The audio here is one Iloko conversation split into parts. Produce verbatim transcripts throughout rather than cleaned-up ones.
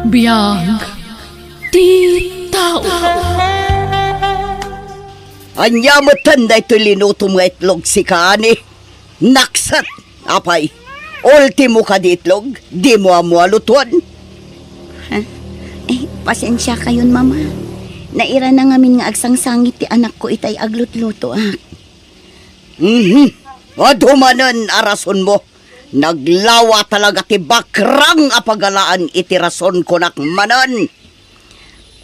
Biag ti tao. Ania metten daytoy linutom nga itlog, sika, ani? Nakset, apay. Ultimo kadi itlog, dimo ammo a lutuan. Ha? Eh, pasensiakayon, Mama. Nairana ngamin nga agsangsangit ti anakko itay aglutlutoak. Mhm. Adu manen a rasonmo. Naglawa talaga ti bakrang a pagalaan iti rason, kunak manen.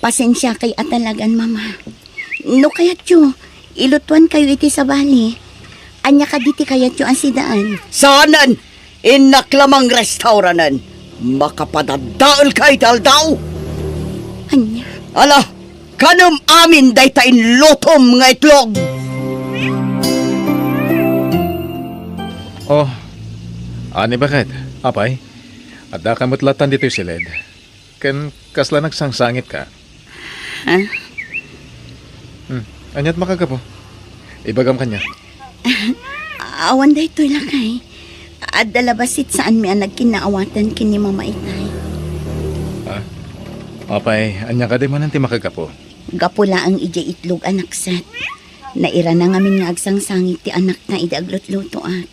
Pasensiakay a talagan, Mama. No kayatyo, ilutuankayo iti sabali. Ania kadi ti kayatyo a sidaan? Saanen! Innak la mangrestauranen. Makapadadaelka iti aldaw. Ania? Ala, kanem amin dayta inlutom nga itlog. Oh, ani, baket? Apay, addaka met latan ditoy siled. Ken kasla nagsangsangitka? Ha? Hmm, aniat makagapu? Ibagam kaniak. Awan daytoy, lakay. Adda la bassit saanmi a nagkinnaawatan ken ni Mama itay. Ah? Apay, ania kadi manen ti makagapu? Gapu laeng idiay itlog a nakset. Nairana ngamin nga agsangsangit ti anakna idi aglutlutoak.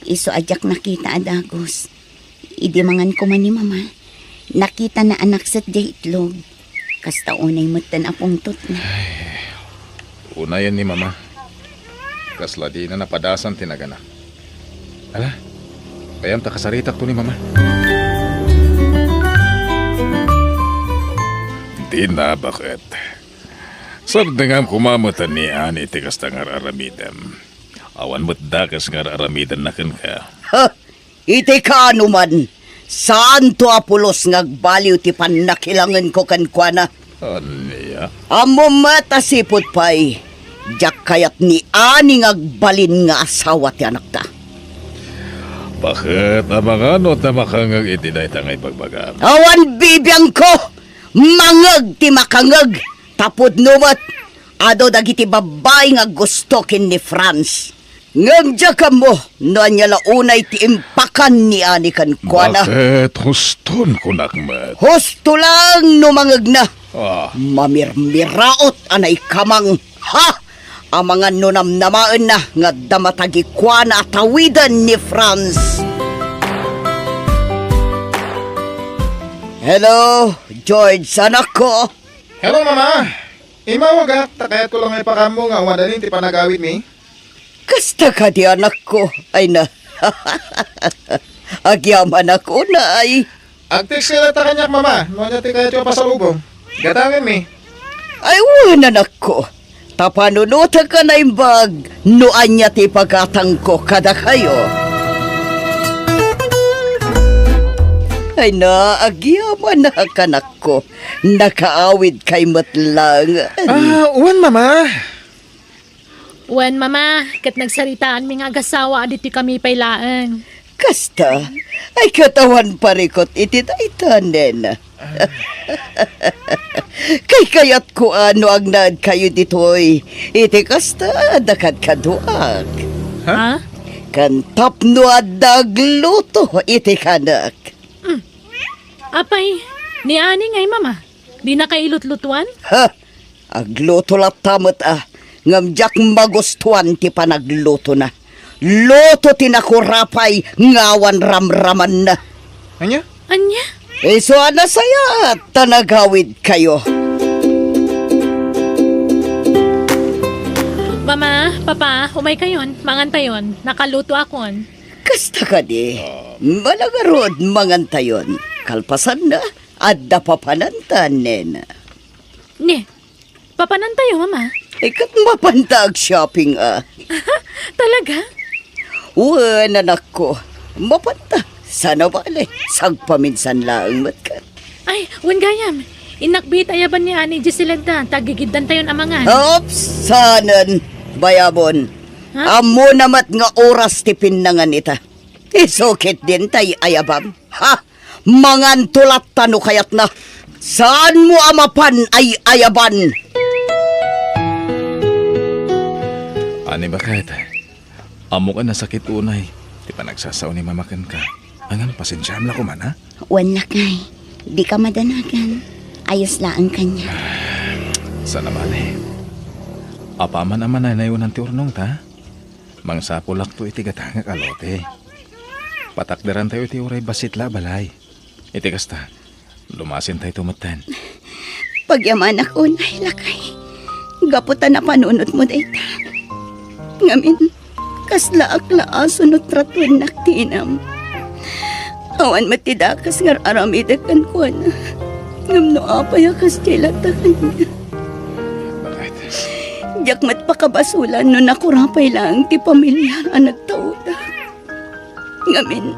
Isu a diak nakita a dagus. Idi mangan koma ni Mama, nakitana a nakset diay itlog. Kasta unay metten a pungtotna. Unayen ni Mama. Kasla dina napadasan ti nagana. Ala, ayan ta kasaritakto ni Mama. Dina, baket. Sardengam koma met ni Ani ti kasta nga ar-aramidem. Awan met dakes nga ar-aramidenna kenka. Ha? Iti kaano man, saanto a pulos nga agbaliw ti pannakilangenko kenkuana. Ania? Ammom met a sipud pay, diak kayat ni Ani nga agbalin nga asawa ti anakta. Baket, amangan no ta makangeg iti dayta nga ibagbagam? Awan bibiangko! Mangeg ti makangeg! Ta pudno met, adu dagiti babbai nga gusto ken ni Franz. Ngem diak ammo no ania la unay ti impakan ni Ani kenkuana. Baket, huston, kunak met. Husto laeng no mangegna. Ah. Mamirmiraot a naikamang. Ha! Amangan no namnamaenna nga adda matagikuana a tawiden ni Franz. Hello, George, anakko. Hello, Mama. Imawagak, ta kayatko la nga ipakaammo nga awan dalin ti panagawidmi. Kasta kadi, anakko? Ay na. Agyamanak unay. Agtext ka latta kaniak, Mama, no ania ti kayatyo a pasalubong. Gatangenmi. Ay, wen, anakko. Ta panunotek a naimbag no ania ti ipagatangko kadakayo. Ay na, agyamanak, anakko. Nakaawidkay met laeng. Ah, wen, Mama. Wen, Mama, ket nagsaritaanmi nga agasawa a ditoy kami pay laeng. Kasta, ay ket awan parikut iti dayta, nena. Kaykayatko a no agnaedkayo ditoy, iti kasta, adda kadkaduak. Ha? Ha? Ken tapno adda agluto iti kanek. Mm. Apay, ni Ani ngay, Mama? Dinaka ilutlutuan? Ha? Agluto latta met a, ngem diak magustuan ti panaglutona. Luto ti nakurapay nga awan ramramanna. Ania? Ania? Isu a nasayaat ta nagawidkayo. Mama, Papa, umaykayon, mangantayon. Nakalutoakon. Kasta kadi, mala ngarud, mangantayon. Kalpasanna, adda papananta, nena. Ne, papanantayo, Mama? Ay, ket mapanta ag-shopping, a. Talaga? Wen, anakko. Mapanta. Saan a bale, sagpaminsan laeng met ket. Ay, wen gayam. Innak biit ayaban ni Ani Giselda, ta agigiddantayon a mangan. Oops, saanen, bayabon. Ha? Ammona met nga oras ti pinnangan ita. Isu ketdin tay ayabam. Ha? Manganto latta no kayatna. Saanmo a mapan ay ayaban. Ani, baket? Ammok a nasakit unay ti panagsasao ni Mama kenka. Ngem pasensiaam la koma, a? Wen, lakay. Dika madanagan. Ayos laeng kaniak. Saan a bale. Apaman a mananayonan ti urnongta, mangsapulakto iti gatangek a lote. Patakderantayo iti uray bassit la a balay. Iti kasta, lumasintayto metten. Pagyamanak unay, lakay. Gapu ta napanunotmo dayta. Ngamin, kaslaak la a suno tratuennak ti inam. Awan met ti dakes nga ar-aramidek kenkuana. Ngem no apay a kasdiay latta kaniak? Bakit? Diak met pakabasolan no nakurapay laeng ti pamilia a nagtaodak. Ngamin,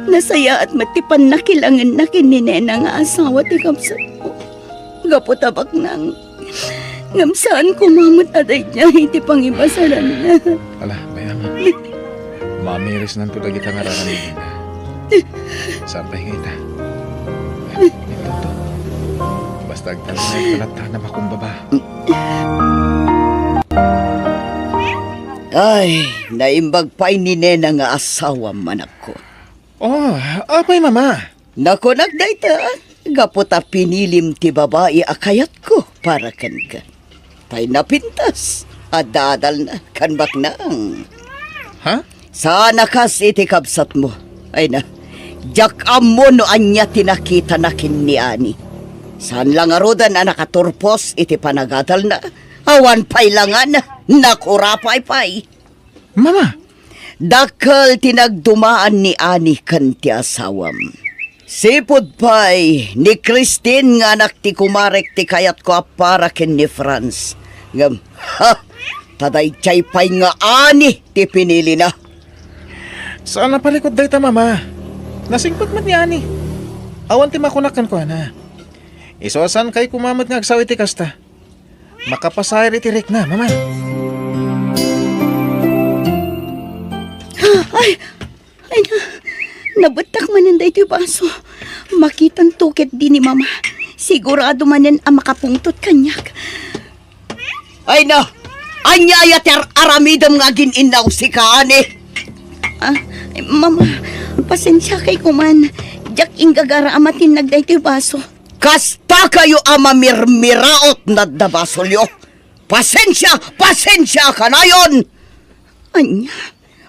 nasayaat met ti pannakilangenna ken ni Nena nga asawa ti kabsatmo. Gapu ta baknang, ngem saan koma met a daydiay ti pangibasalanna. Ala, bay-am. Mamirisnanto dagita nga ar-aramidenda. Sapay nga ita. Ito, ito. Basta agtalinaedka latta a makumbaba. Ay, naimbag pay ni Nena nga asawam, anakko. Oh, apay, Mama? Nakunak dayta, gapu ta pinilim ti babai a kayatko para kenka. Tay napintas, adda adalna, kan baknang. Ha? Saan a kas iti kabsatmo. Ay na, diak ammo no ania ti nakitana ken ni Ani. Saan la ngaruden a nakaturpos iti panagadalna. Awan pay la ngan, nakurapay pay. Mama! Dakkel ti nagdumaan ni Ani ken ti asawam. Sipud pay ni Christine nga anak ti kumarek ti kayatko a para ken ni Franz. Ngem, ha! Ta daydiay pay nga Ani ti pinilina. Saan a palikud dayta, Mama. Nasingpet met ni Ani. Awan ti makunak kenkuana. Isu a saankay koma met nga agsao iti kasta. Makapasair iti rikna, Mama. Ay, ay na, nabettak manen daytoy baso. Makitanto ketdi ni Mama. Sigurado manen a makapungtot kaniak. Ay na, ania aya ti ar-aramidem nga agin-innaw sika, Ani? Ah, Mama, pasensiakay koman. Diak inggagara a matinnag daytoy baso. Kasta kayo a mamirmiraot nadda basolyo. Pasensia, pasensia kanayon! Ania?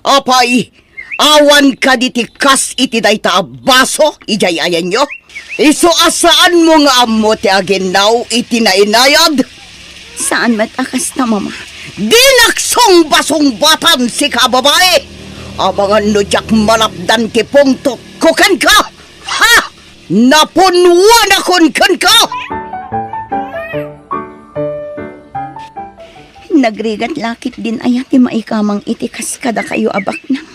Apay, awan kadi ti kas iti dayta a baso idiay ayanyo? Isu a saanmo nga ammo ti aginnaw iti nainayad? Saan met a kasta, Mama. Dinak sungbasungbatan sika a babai! Amangan no diak malapdan ti pungtotko kenka! Ha! Napunwanakon kenka! Nagrigat la ketdin aya ti maikamang iti kas kadakayo a baknang?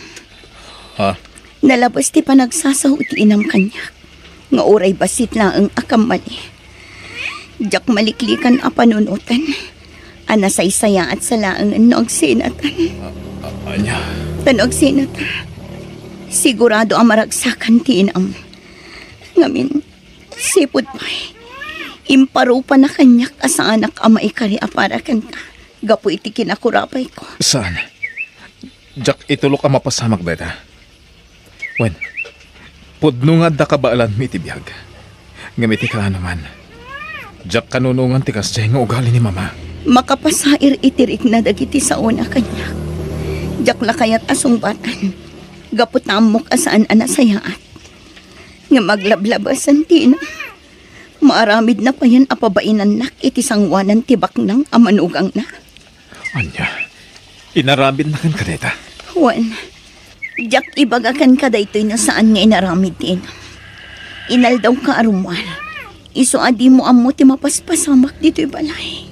Ha? Nalabes ti panagsasao ti inam kaniak, nga uray bassit laeng a kammali. Diak maliklikan a panunoten a nasaysayaat sa laengen no agsinatan. A-, a-, ania? Ta no agsinata, sigurado a maragsakan ti inam. Ngamin, sipud pay, imparupana kaniak a saanak a maikari a para kenka gapu iti kinakurapayko. Saan? Diak itulok a mapasamak dayta. Wen, pudno nga adda kabaelanmi iti biag. Ngem iti kaanoman, diak kanunongan ti kasdiay nga ugali ni Mama. Makapasair iti rikna dagiti saona kaniak. Diak la kayat a sungbatan, gapu ta ammok a saan a nasayaat. Ngem aglablabasan ti ina. Maaramidna payen a pabainannak iti sangoanan ti baknang a manugangna. Ania? Inaramidna kenka dayta? Wen, diak ibaga kenka daytoy no saan nga inaramid ti ina. Inaldawka a rummuar. Isu a dimo ammo ti mapaspasamak ditoy balay.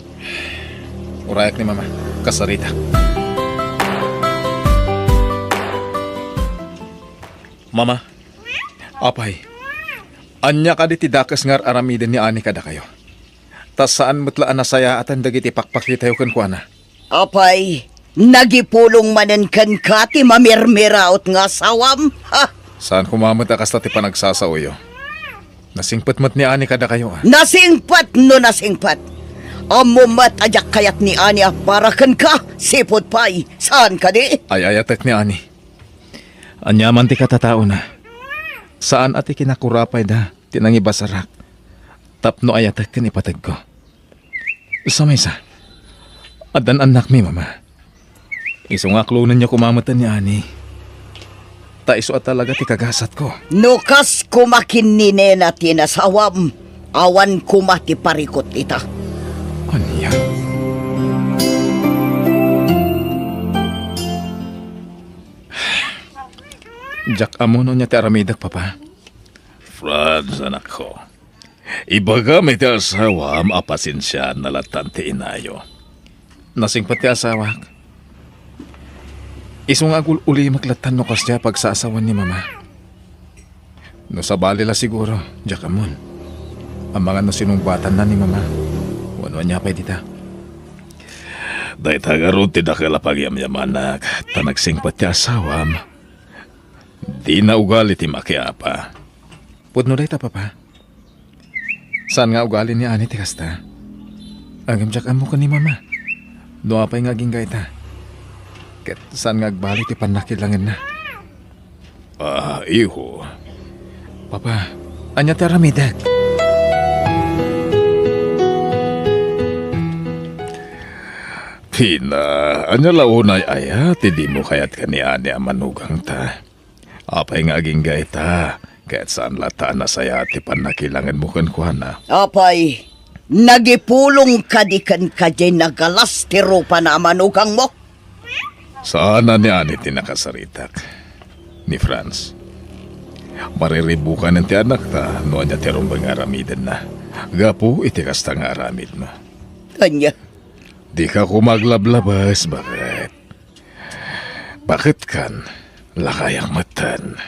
Urayak ni Mama. Kasarita. Mama, apay, ania kadi ti dakes nga ar-aramiden ni Ani kadakayo? Ta saan met la a nasayaatan dagiti pakpakitayo kenkuana. Apay, nagipulong manen kenka ti mamirmiraot nga asawam? Ha? Saan koma met a kasta ti panagsasaoyo. Nasingpet met ni Ani kadakayo, a? Nasingpet no nasingpet. Ammo met a diak kayat ni Ani a para kenka, sipud pay. Saan kadi? Ay-ayatek ni Ani. Aniaman ti katataona, saan a ti kinakurapayda ti ti nangibasarak tapno ayatek ken ipateg ko. Sa maysa, addan annakmi, Mama. Isu nga aklonenyo koma metten ni Ani. Ta isu a talaga ti kagasatko. No kas koma ken ni Nena ti nasawam, awan koma ti parikut ita. Ania? Diak ammo no ania ti aramidek, Papa. Franz, anakko. Ibagam iti asawam a pasensiaenna lattan ti inayo. Nasingpet ti asawak. Isu nga agul-ulimek lattan no kasdiay a pagsaasawan ni Mama. No sabali la siguro, diak ammon. Amangan no sinungbatanna ni Mama. Wenno ania pay dita. Dayta ngarud ti dakkel a pagyamyamanak, ta nagsingpet ti asawam. Dina ugali ti makiapa. Pudno dayta, Papa. Saan nga ugali ni Ani ti kasta. Ngem diak ammo ken ni Mama no apay nga agingga ita. Ket saan nga agbali ti pannakilangenna. Ah, iho. Papa, ania ti aramidek? Tina, ania la unay aya ti dimo kayat ken ni Ani a manugangta? Apay nga agingga ita, ket saan latta a nasayaat ti pannakilangenmo kenkuana? Apay, nagipulong kadi kenka diay nagalas ti rupana a manugangmo? Saan a ni Ani ti nakasaritak. Ni Franz, mariribukanen ti anakta no ania ti rumbeng nga aramidenna. Gapu iti kasta nga aramidna. Ania? Dika koma aglablabes, baket. Baketkan, lakayak metten.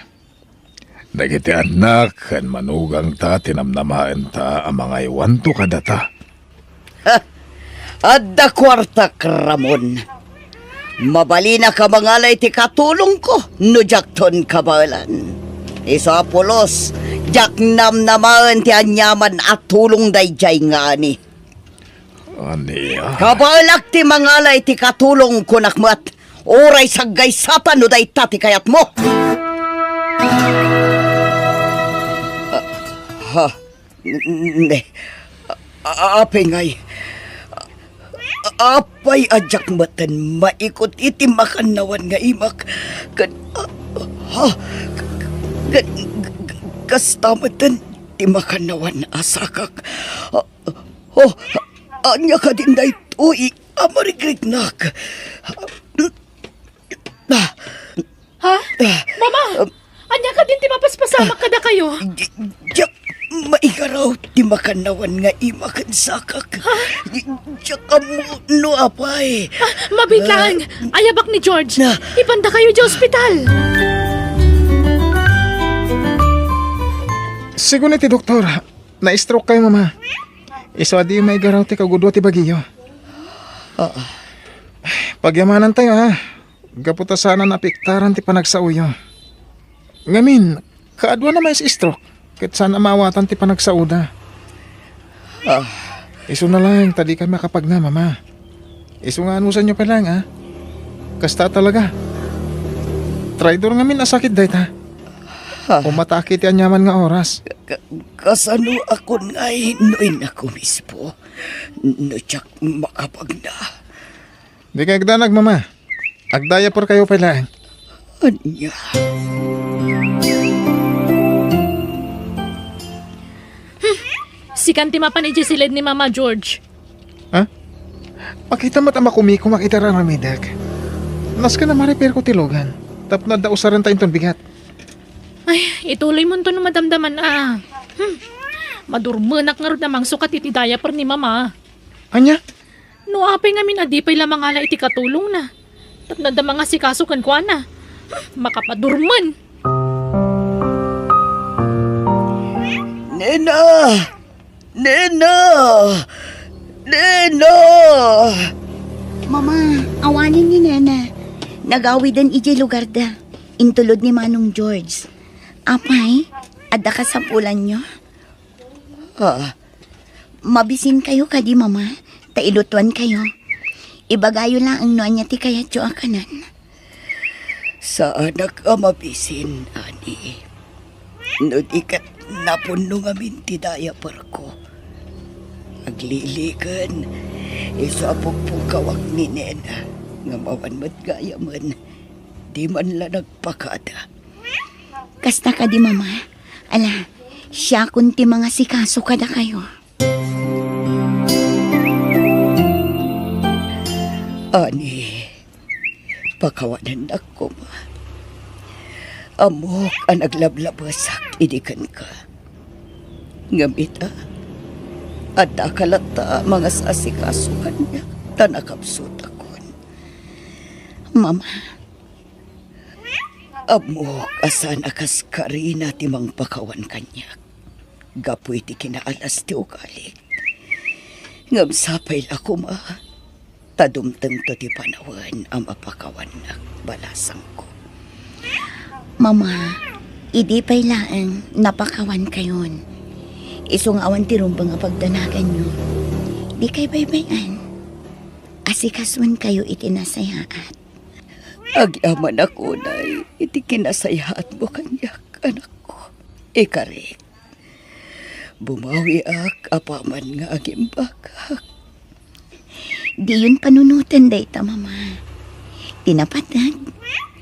Dagiti annak ken manugangta ti namnamaenta a mangaywanto kadata. Ha! Adda kuartak, Ramon. Mabalinaka mangala iti katulongko no diakton kabaelan. Isu a pulos, diak namnamaen ti aniaman a tulong daydiay nga Ani. Ania? Kabaelak ti mangala iti katulong, kunak met. Uray saggaysatan no dayta ti kayatmo. Ah, ha. N-, n-, ne. A-, apay ngay. A-, apay a diak metten maikut iti makannawan nga imak. Ken, ah, ha. Ken, kasta metten ti makannawan a sakak. Ah, Oh, ania kadin daytoy a marigrignak? Ha? Mama! Ania kadin ti mapaspasamak kadakayo? Di-, diak maigaraw ti makannawan nga ima ken sakak. Ha? Di-, diak ammo no apay. Ah, mabiit laeng. Ayabak ni George. Na. Ipandakayo di ospital. Sigun iti doktor, na-stroke kayo, Mama. Isu a di maigaraw ti kagudua ti bagiyo. Ah. Pagyamanantayo, ha? Gapu ta saan a naapektaran ti panagsaoyo. Ngamin, kaaduan a mais-stroke, ket saan a maawatan ti panagsaoda. Ah. Isuna laeng ta dikay makapagna, Mama. Isu nga anusanyo pay laeng, a? Kasta talaga. Traidor ngamin a sakit dayta. Ah. Umatake ti aniaman nga oras. Ka-, kasano a kun ngay no innak mismo? No diak makapagna. Dikay agdanag, Mama. Agdiaper kayo pay laeng. Ania? Hmm. Sikan ti mapan idiay siled ni Mama, George. Ha? Makita met a makumikumak iti ar-aramidek. Nasken a ma-repair ko ti lugan tapno adda usarenta inton bigat. Ay, ituloymonto no madamdaman a. Hmm. Madurmenak ngarud a mangsukat iti diaper ni Mama. Ania? No apay ngamin a di pay la mangala iti katulongna tapno adda mangasikaso kenkuana. Hmm, makapadurmen. Nena! Nena! Nena! Mama, awanen ni Nena. Nagawiden idiay lugarda. Intulod ni Manong George. Apay, adda kasapulanyo? Ah. Mabisinkayo kadi, Mama, ta ilutuankayo. Ibagayo laeng no ania ti kayatyo a kanan. Saanak a mabisin, Ani. No di ket Napunno ngamin ti diaperko. Agliliken, isu a pugpugawak ni nena, ngem awan met gayamen. Di man la nagpakada. Kasta kadi, Mama? Ala, siakon ti mangasikaso kadakayo. Ani, pakawanennak koma. Ammok a naglablabesak idi kenka. Ngem ita, addaka latta a mangasasikaso kaniak ta nakapsutakon. Mama, ammok a saan a kaskarina ti mangpakawan kaniak gapu iti kinaalas ti ugalik. Ngem sapay la koma ta dumtengto ti panawen a mapakawannak, balasangko. Mama, idi pay laeng napakawankayon, isu nga awan ti rumbeng a pagdanaganyo, dikay baybay-an. Asikasuenkayo iti nasayaat. Agyamanak unay iti kinasayaatmo kaniak, anakko. Ikarik, bumawiak apaman nga agimbagak. Diyon panunoten dayta, Mama. Ti napateg,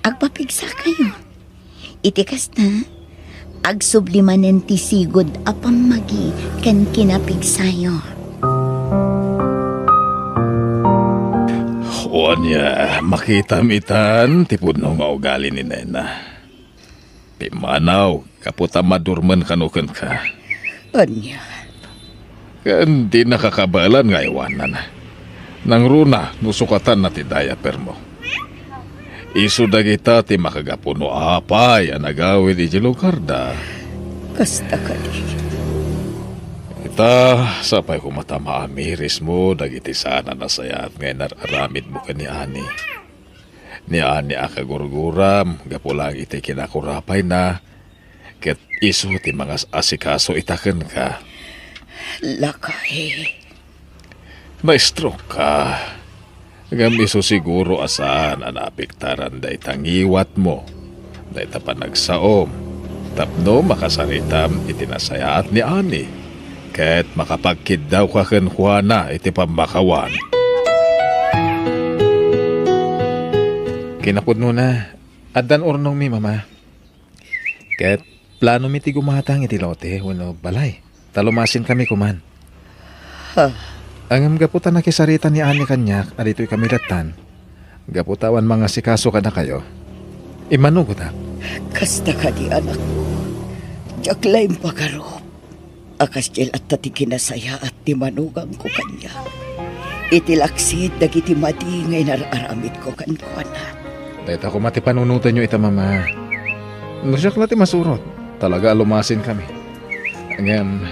agpapigsakayo. Iti kasta, agsubli manen ti sigud a pammagi ken kinapigsayo. Ania, makitam itan ti pudno nga ugali ni nena. Pimmanaw, gapu ta madurmen kano kenka. Ania? Ken dinaka kabaelan nga aywanna. Nangruna no sukatanna ti diapermo. Isu dagita ti makagapu no apay a nagawid idiay lugarda. Kasta kadi. Ita, sapay koma ta maamirismo dagiti saan a nasayaat nga inar-aramidmo ken ni Ani. Ni Ani a kagurguram gapu laeng iti kinakurapayna, ket isu ti mangas-asikaso ita kenka. Lakay. Na-stroke ka. Ngem isu siguro a saan a naapektaran dayta ngiwatmo, dayta panagsaom, tapno makasaritam iti nasayaat ni Ani, ket makapagkiddawka kenkuana iti pammakawan. Kinapudnona, addan urnongmi, Mama. Ket planomi ti gumatang iti lote wenno balay, ta lumasinkami koman. Ha? Ngem gapu ta nakisarita ni Ani kaniak a ditoy kami lattan, gapu ta awan mangasikaso kadakayo, immanugotak. Kasta kadi, anakko. Diak la impagarup a kasdiay latta ti kinasayaat ti manugangko kaniak iti laksid dagiti madi nga inar-aramidko kenkuana. Dayta koma ti panunotenyo ita, Mama. No siak la ti masurot, talaga a lumasinkami. Ngem,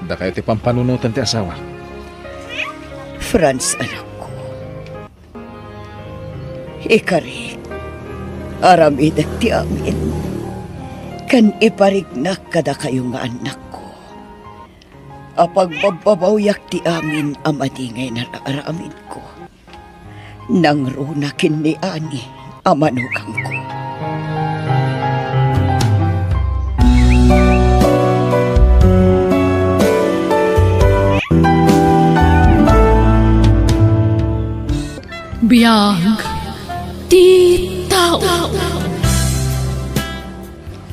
dakayo ti pampanunoten ti asawak. Franz, anakko. Ikarik, aramidek ti amin, ken iparignak kadakayo nga annakko a pagbabbabawiak ti amin a madi nga inar-aramidko. Nangruna ken ni Ani a manugangko. Biag ti tao.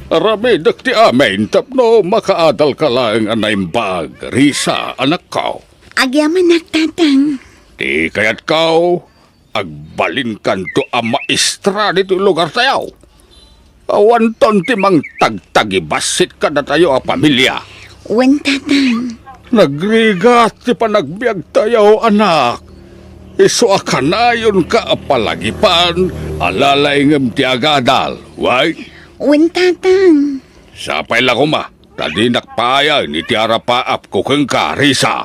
Aramidek ti amin tapno makaadalka laeng a naimbag, Risa, anakko. Agyamanak, Tatang. Ti kayatko, agbalinkanto a maestra ditoy lugartayo. Awanton ti mangtagtagibassit kadatayo a pamilia. Wen, Tatang. Nagrigat ti panagbiagtayo, anak. Isu a kanayonka a palagipan, alalaingem ti agadal. Wen? Wen, Tatang. Sapay la koma. Ta dinak paayaen iti arapaapko kenka, Risa.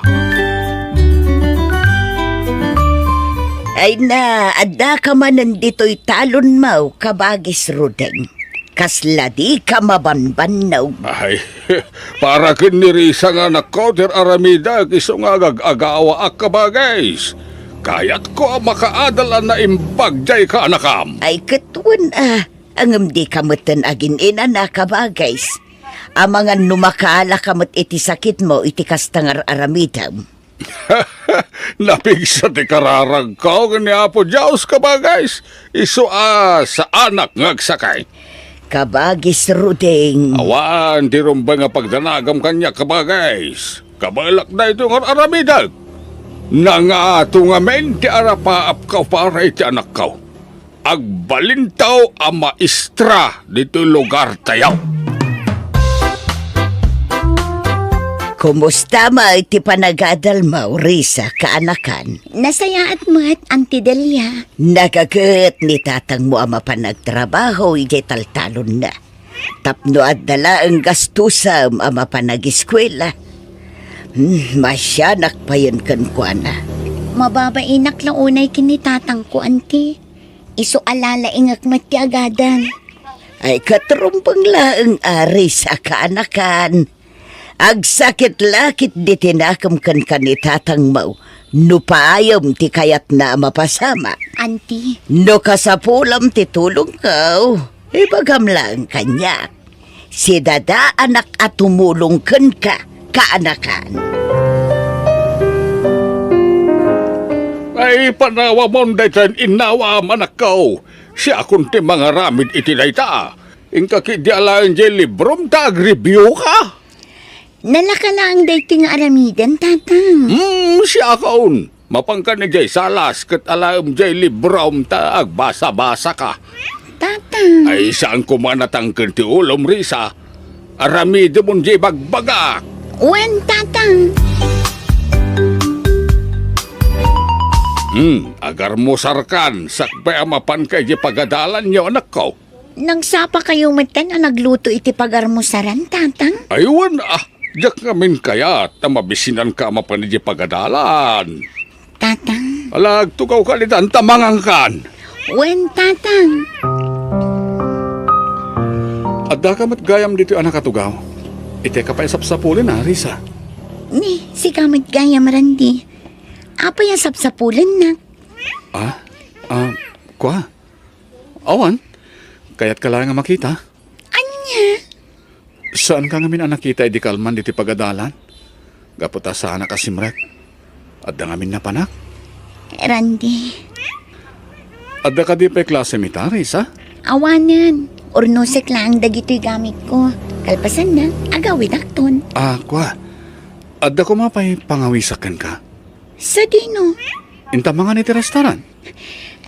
Ay na, addaka manen ditoy talonmo, kabagis Rudeng. Kasla dika mabanbannog. Ay, para ken ni Risa nga anakko ti aramidek isu nga agagawaak, kabagis. Kayatko a makaadal a naimbag diay kaanakam. Ay, ket wen a, ngem dika metten agin-inana, kabagis. Amangan no makaalaka met iti sakitmo iti kasta nga ar-aramidem. Napigsa ti kararagko ken ni Apo Dios, kabagis, isu a saanak nga agsakit. Kabagis Ruding. Awan ti rumbeng a pagdanagam kaniak, kabagis. Kabaelak daytoy nga ar-aramidek. Nangato ngamin ti arapaapko para iti anakko. Agbalintaw a maestra ditoy lugartayo. Kumusta met ti panagadalmo, Risa, kaanakan? Nasayaat met, Auntie Delia. Nagaget ni tatangmo a mapan agtrabaho idiay taltalonna. Tapno adda laeng gastusem a mapan agiskuela. Hmm, masianak payen kenkuana. Mababainak la unay ken ni tatangko, Auntie. Isu a lalaingek met ti agadan. Ay, ket rumbeng laeng a Risa, kaanakan. Agsakit la ketdi ti nakem kenka ni tatangmo no paayem ti kayatna a mapasamak. Auntie. No kasapulem ti tulongko, ibagam laeng kaniak. Sidadaanak a tumulong kenka, kaanakan. Ay, panawamon daytoy innawa, anakko. Siakon ti mangaramid iti dayta. Inka ketdi alaen diay librom ta agreviewka. Nalaka laeng daytoy nga aramiden, Tatang. Hmm, siakon. Mapanka idiay salas ket alaem diay librom ta agbasa-basaka. Tatang. Ay, saan koma natangken ti ulom, Risa. Aramidemon diay bagbagak. Wen, Tatang. Hmm, agarmusarkan, sakbay a mapanka idiay pagadalanyo, anakko. Nagsapakayo metten a nagluto iti pagarmusaran, Tatang? Ay, wen, ah, diak ngamin kayat a mabisinanka a mapan idiay pagadalan. Tatang. Ala, agtugawka ditan ta mangankan. Wen, Tatang. Addaka met gayam ditoy a nakatugaw. Iteka pay sapsapulen, a, Risa. Ni, sika met gayam, Randy. Apay a sapsapulennak? Ah? Ah, kua? Awan. Kayatka laeng a makita. Ania? Saanka ngamin a nakita idi kalman ditoy pagadalan? Gapu ta saanak a simrek. Adda ngamin napanak? Randy. Adda kadi pay klasem ita, Risa? Awanen. Urnosek laeng dagitoy gamitko. Kalpasanna, agawidakton. Ah, kua. Adda koma pay pangawisak kenka? Sadino? Inta mangan iti restaurant?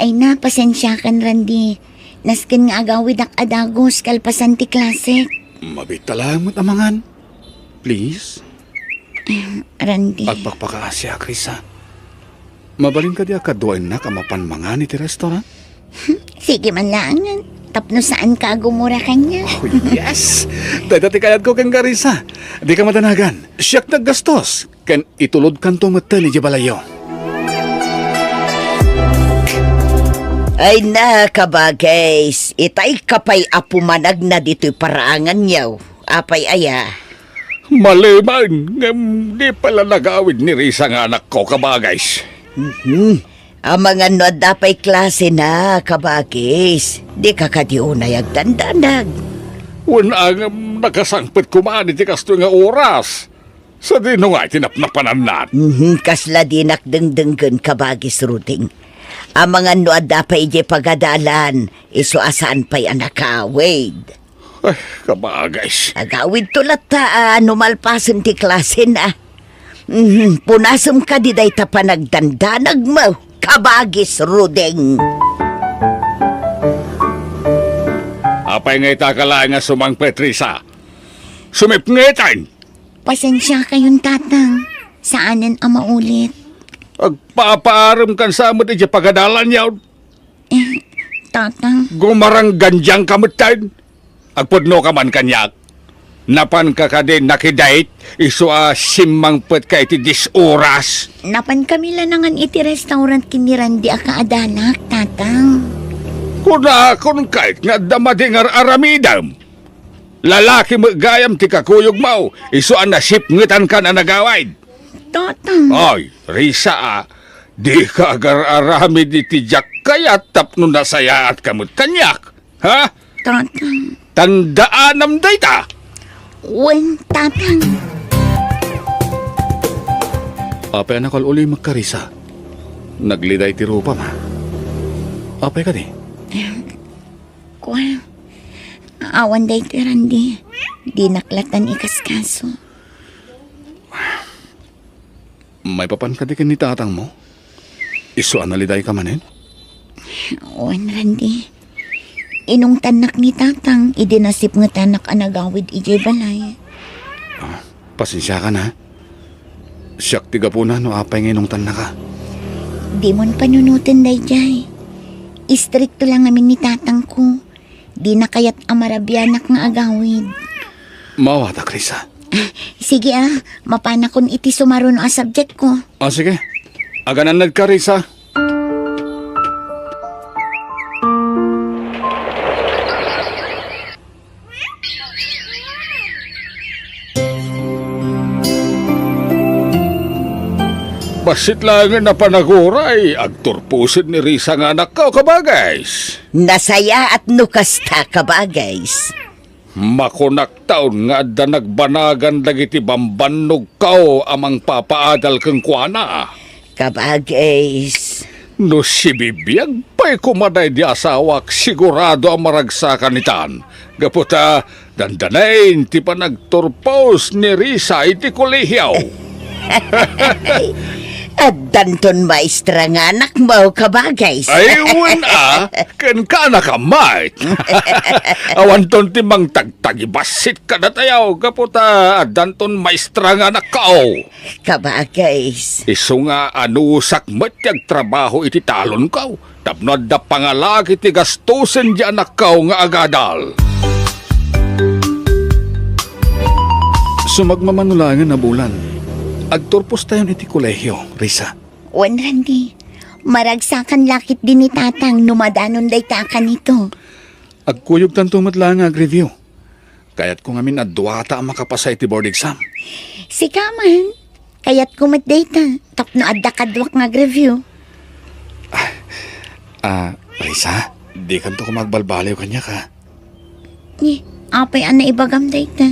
Ay na, pasensiakan, Randy. Nasken nga agawidak a dagus kalpasan ti klasek. Mabiit ta laeng met a mangan. Please? Randy. Agpakpakaasiak, Risa. Mabalin kadi a kaduaennak a mapan mangan iti restaurant? Sige man laengen. Tapno saanka a gumura kaniak. Oh, yes! Dayta ti kayatko kenka, Risa. Dika madanagan. Siak naggastos. Ken itulodkanto metten idiay balayyo. Ay na, kabagis, itayka pay a pumanagna ditoy paraanganyo. Apay aya? Malemen, ngem di pay la nagawid ni Risa nga anakko, kabagis. Mhm. Amangan no adda pay klasena, kabagis. Dika kadi unay agdandanag. Wen a, ngem nakasangpet koma iti kastoy nga oras. Sadino nga iti napnapananna? Mhm, kasla dinak dengdenggen, kabagis Ruding. Amangan no adda pay idiay pagadalan, isu a saan pay a nakawid. Ay, kabagis. Agawidto latta a no malpasen ti klasena. Mhm, punasem kadi dayta panagdandanagmo, kabagis Ruding. Apay nga itaka laeng a sumangpet, Risa? Sumipngeten! Pasensiakayon, Tatang. Saanen a maulit. Agpapaaremkan sa met idiay pagadalanyo. Eh, Tatang. Gumaranggandiangka metten. Agpudnoka man kaniak. Napanka kadi nakidate, isu a simmangpetka iti dies oras? Napankami la nangan iti restaurant ken ni Randy a kaadanak, Tatang. Kunakon kayat nga adda madi nga ar-aramidem. Lalaki met gayam ti kakuyogmo, isu a nasipngetankan a nagawid. Tatang. Ay, Risa, a, dika agar-aramid iti diak kayat tapno nasayaatka met kaniak, ha? Tatang. Tandaanam dayta. Wen, Tatang. Apay a nakal-ulimek, Carissa? Nagliday ti rupam, a? Apay kadi? Kua, awan daytoy, Randy. Dinak lattan ikaskaso. Maipapanka di ken ni tatangmo? Isu a nalidayka manen? Wen, Randy. Inungtannak ni Tatang idi nasipngetanak a nagawid idiay balay. Ah, pasensiakan, a. Siak ti gapuna no apay nga inungtannaka. Dimon panunoten daydiay. Istrikto la ngamin ni Tatangko. Dina kayat a marabianak nga agawid. Maawatak, Risa. Sige, a. Mapanakon iti sumaruno a subjectko. Ah, sige. Aganannadka, Risa. Bassit laengen a panaguray, agturposen ni Risa nga anakko, kabagays. Nasayaat no kasta, kabagays. Makunak taon nga adda nagbanagan dagiti bambannogko a mangpapaadal kenkuana. Kabagays. No sibibiag pay koma daydi asawak, sigurado a maragsakan itan. Gapu ta, dandanay ti panagturpos ni Risa iti kolehio. Addanton maestra nga anakmo, kabagays. Ay, wen a, ken kanaka met. Awanton ti mangtagtagibassit kadatayo, gapu ta addanton maestra nga anakko. Kabagays. Isu nga anusak met ti agtrabaho iti talonko, tapno adda pangalaki ti gastosen ti anakko nga agadal. Sumagmamano laengen a bulan, agturpostayon iti kolehio, Risa. Wen, Randy, maragsakan la ketdi ni Tatang no madanon dayta a kanito. Agkuyogtanto met laeng nga agreview. Kayatko ngamin a duata a makapasa iti board exam. Sika man, kayatko met dayta, tapno adda kaduak nga agreview. Ah, ah, Risa, dikanto koma agbalbaliw kaniak, a. Ni, apay a naibagam dayta?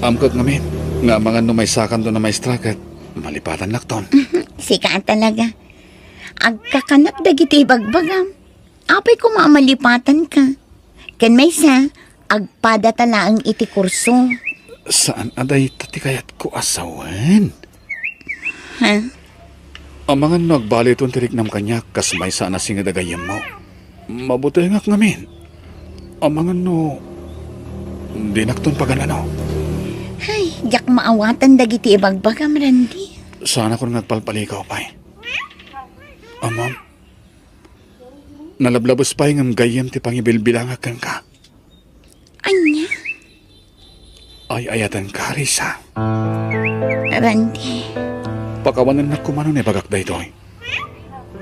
Amkek ngamin nga amangan no maysakanton a maestra ket malipatannakton. Sika talaga. Agkakanak dagiti ibagbagam. Apay koma a malipatanka? Ken maysa, agpadata laeng iti kurso. Saan a dayta ti kayatko a sawen? Ha? Amangan no agbaliwton ti riknam kaniak kas maysa a nasinged a gayyemmo. Mabutengak ngamin. Amangan no dinakton pagan-ano. Ay, diak maawatan dagiti ibagbagam, Randy. Saanakon nga agpalpalikaw pay. Amam, nalablabes pay ngem gayyem ti pangibilbilangak kenka. Ania? Ay-ayatenka, Risa. Randy. Pakawanennak koma no naibagak daytoy.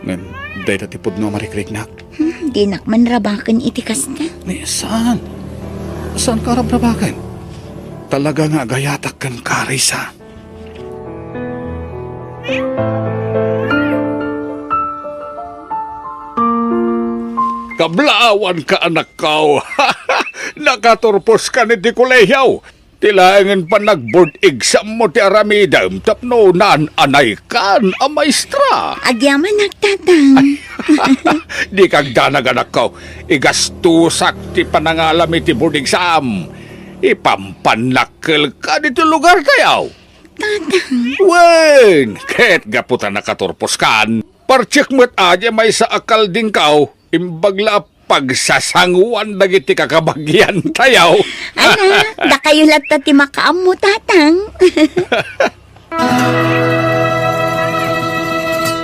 Ngem dayta ti pudno a marikriknak. Hmm, dinak man rabaken iti kasta. Ni, saan? Saanka rabrabaken? Talaga nga agayatak kenka, Risa. Kablaawanka, anakko. Nakaturposkan iti kolehio. Ti laengen panagboard exammo ti aramidem tapno naan-anaykan a maestra. Agyamanak, Tatang. Dika agdanag, anakko. Igastosak ti panangalam iti board exam. Ipampannakkelka ditoy lugartayo. Tatang. Wen, ket gapu ta nakaturposkan, partiek met a diay maysa a kaldingko, imbag la a pagsasangoan dagiti kakabagiantayo. Ana, dakayo latta ti makaammo, Tatang.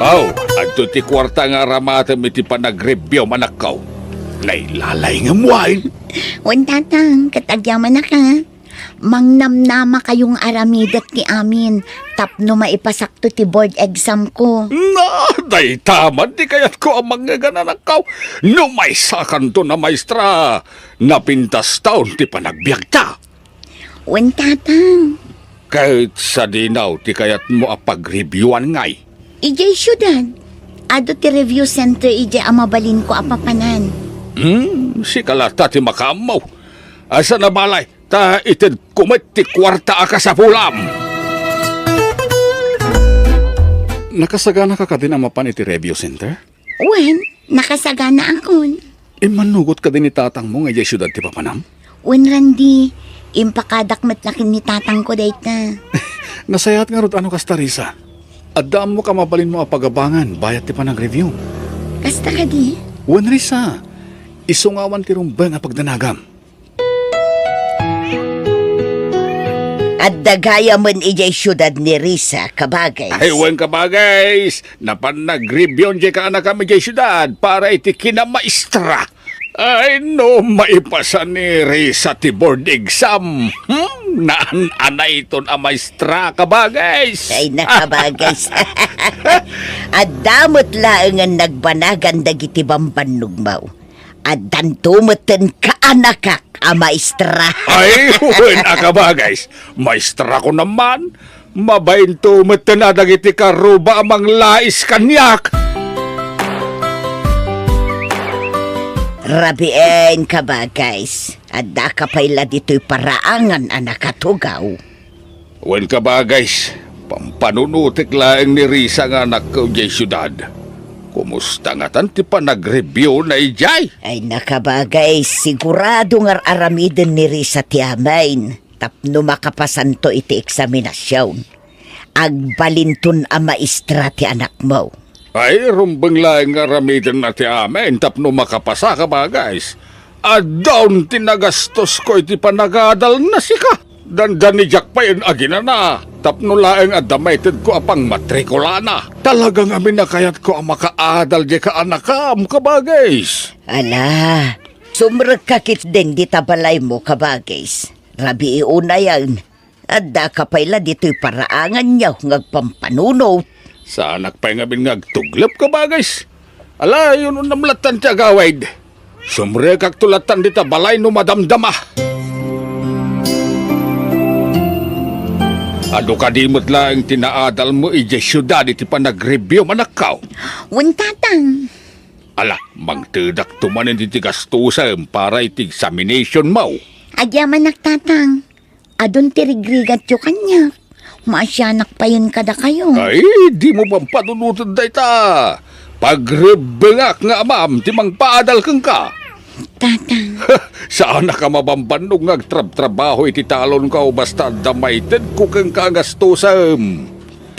Aw, adto ti kuarta nga aramatem iti panagreviewm, anakko. Nailalay ngem wen. Wen, Tatang, ket agyamanak, a. Mangnamnamakayo nga aramidak ti amin tapno maipasakto ti board examko. Na, dayta man ti kayatko a mangngeg, anakko. No maysakanton a maestra, napintaston ti panagbiagta. Wen, Tatang. Ket sadino ti kayatmo a pagreviewan ngay? Idiay siudad. Adu ti review center idiay a mabalinko a papanan. Hmm, sika latta ti makaammo. Asa na balay? Ta itedko met ti kuarta a kasapulam. Nakasaganaka kadin a mapan iti review center? Wen, nakasaganaakon. Immanugot kadin ni tatangmo nga idiay siudad ti papanam? Wen, Randy, impakadak met la ken ni tatangko dayta. Nasayaat ngarud no kasta, Risa. Adda ammoka mabalinmo a pagabangan bayat ti panagreviewm. Kasta kadi? Wen, Risa. Isu nga awan ti rumbeng a pagdanagam. Adda gayamen idiay siudad ni Risa, kabagays. Ay, wen, kabagays. Napan nagreviewon diay kaanakam idiay siudad para iti kinamaestra. Ay, no maipasa ni Risa ti board exam. Hmm? Naan-anayton a maestra, kabagays. Ay, nakabagays. Adda met laengen nagbanagan dagiti bambannogmo. Addanto metten kaanakak a maestra. Ay, wen a, kabagays. Maestrakon man. Mabainto metten a dagiti karuba a manglais kaniak. Rabien, kabagays. Addaka pay la ditoy paraangan a nakatugaw. Wen, kabagays, pampanunotek laeng ni Risa nga anakko idiay siudad. Kumusta ngatan ti panagreviewna idiay? Ay, nakabagays, sigurado nga ar-aramiden ni Risa ti amin tapno makapasanto iti eksaminasion. Agbalinton a maestra ti anakmo. Ay, rumbeng laeng nga aramidenna ti amin tapno makapasa, kabagays. Addaon ti nagastosko iti panagadalna sika. Dandani diak pay aginana tapno laeng adda maitedko a pangmatrikulana. Talaga ngamin a kayatko a makaadal diay kaanakam, kabagays. Ala, sumrekka ketdin dita balaymo, kabagays. Rabii unayen, addaka pay la ditoy paraanganyo nga agpampanunot. Saanak pay ngamin nga agtuglep, kabagays. Ala, inunam lattan ti agawid. Sumrekakto lattan dita balay no madamdama. Adu kadi met laeng ti naadalmo idiay siudad iti panagreviewm, anakko? Wen, tatang. Ala, mangtedakto manen iti gastosem para iti examinationmo. Agyamanak, tatang. Adun ti rigrigatyo kaniak. Maasianak payen kadakayo. Ay, dimo pampanunoten dayta. Pagrebbengak nga amam ti mangpaadal kenka. Tatang. Saanak a mabambannog nga agtrabtrabaho iti talonko basta adda maitedko kenka a gastosem.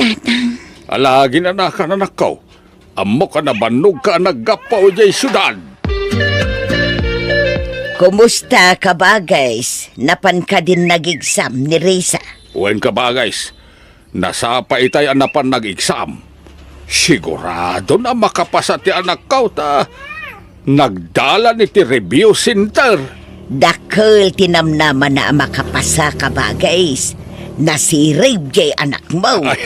Tatang. Ala, aginanakan, anakko. Ammok a nabannogka a naggapu idiay siudad. Kumusta, kabagays? Napan kadin nag-exam ni Risa? Wen, kabagays, nasapa itay a napan nag-exam. Siguradon a makapasa ti anakko ta nagdalan iti review center. Dakkel ti namnamana a makapasa, kabagays. Nasirib diay anakmo. Ay,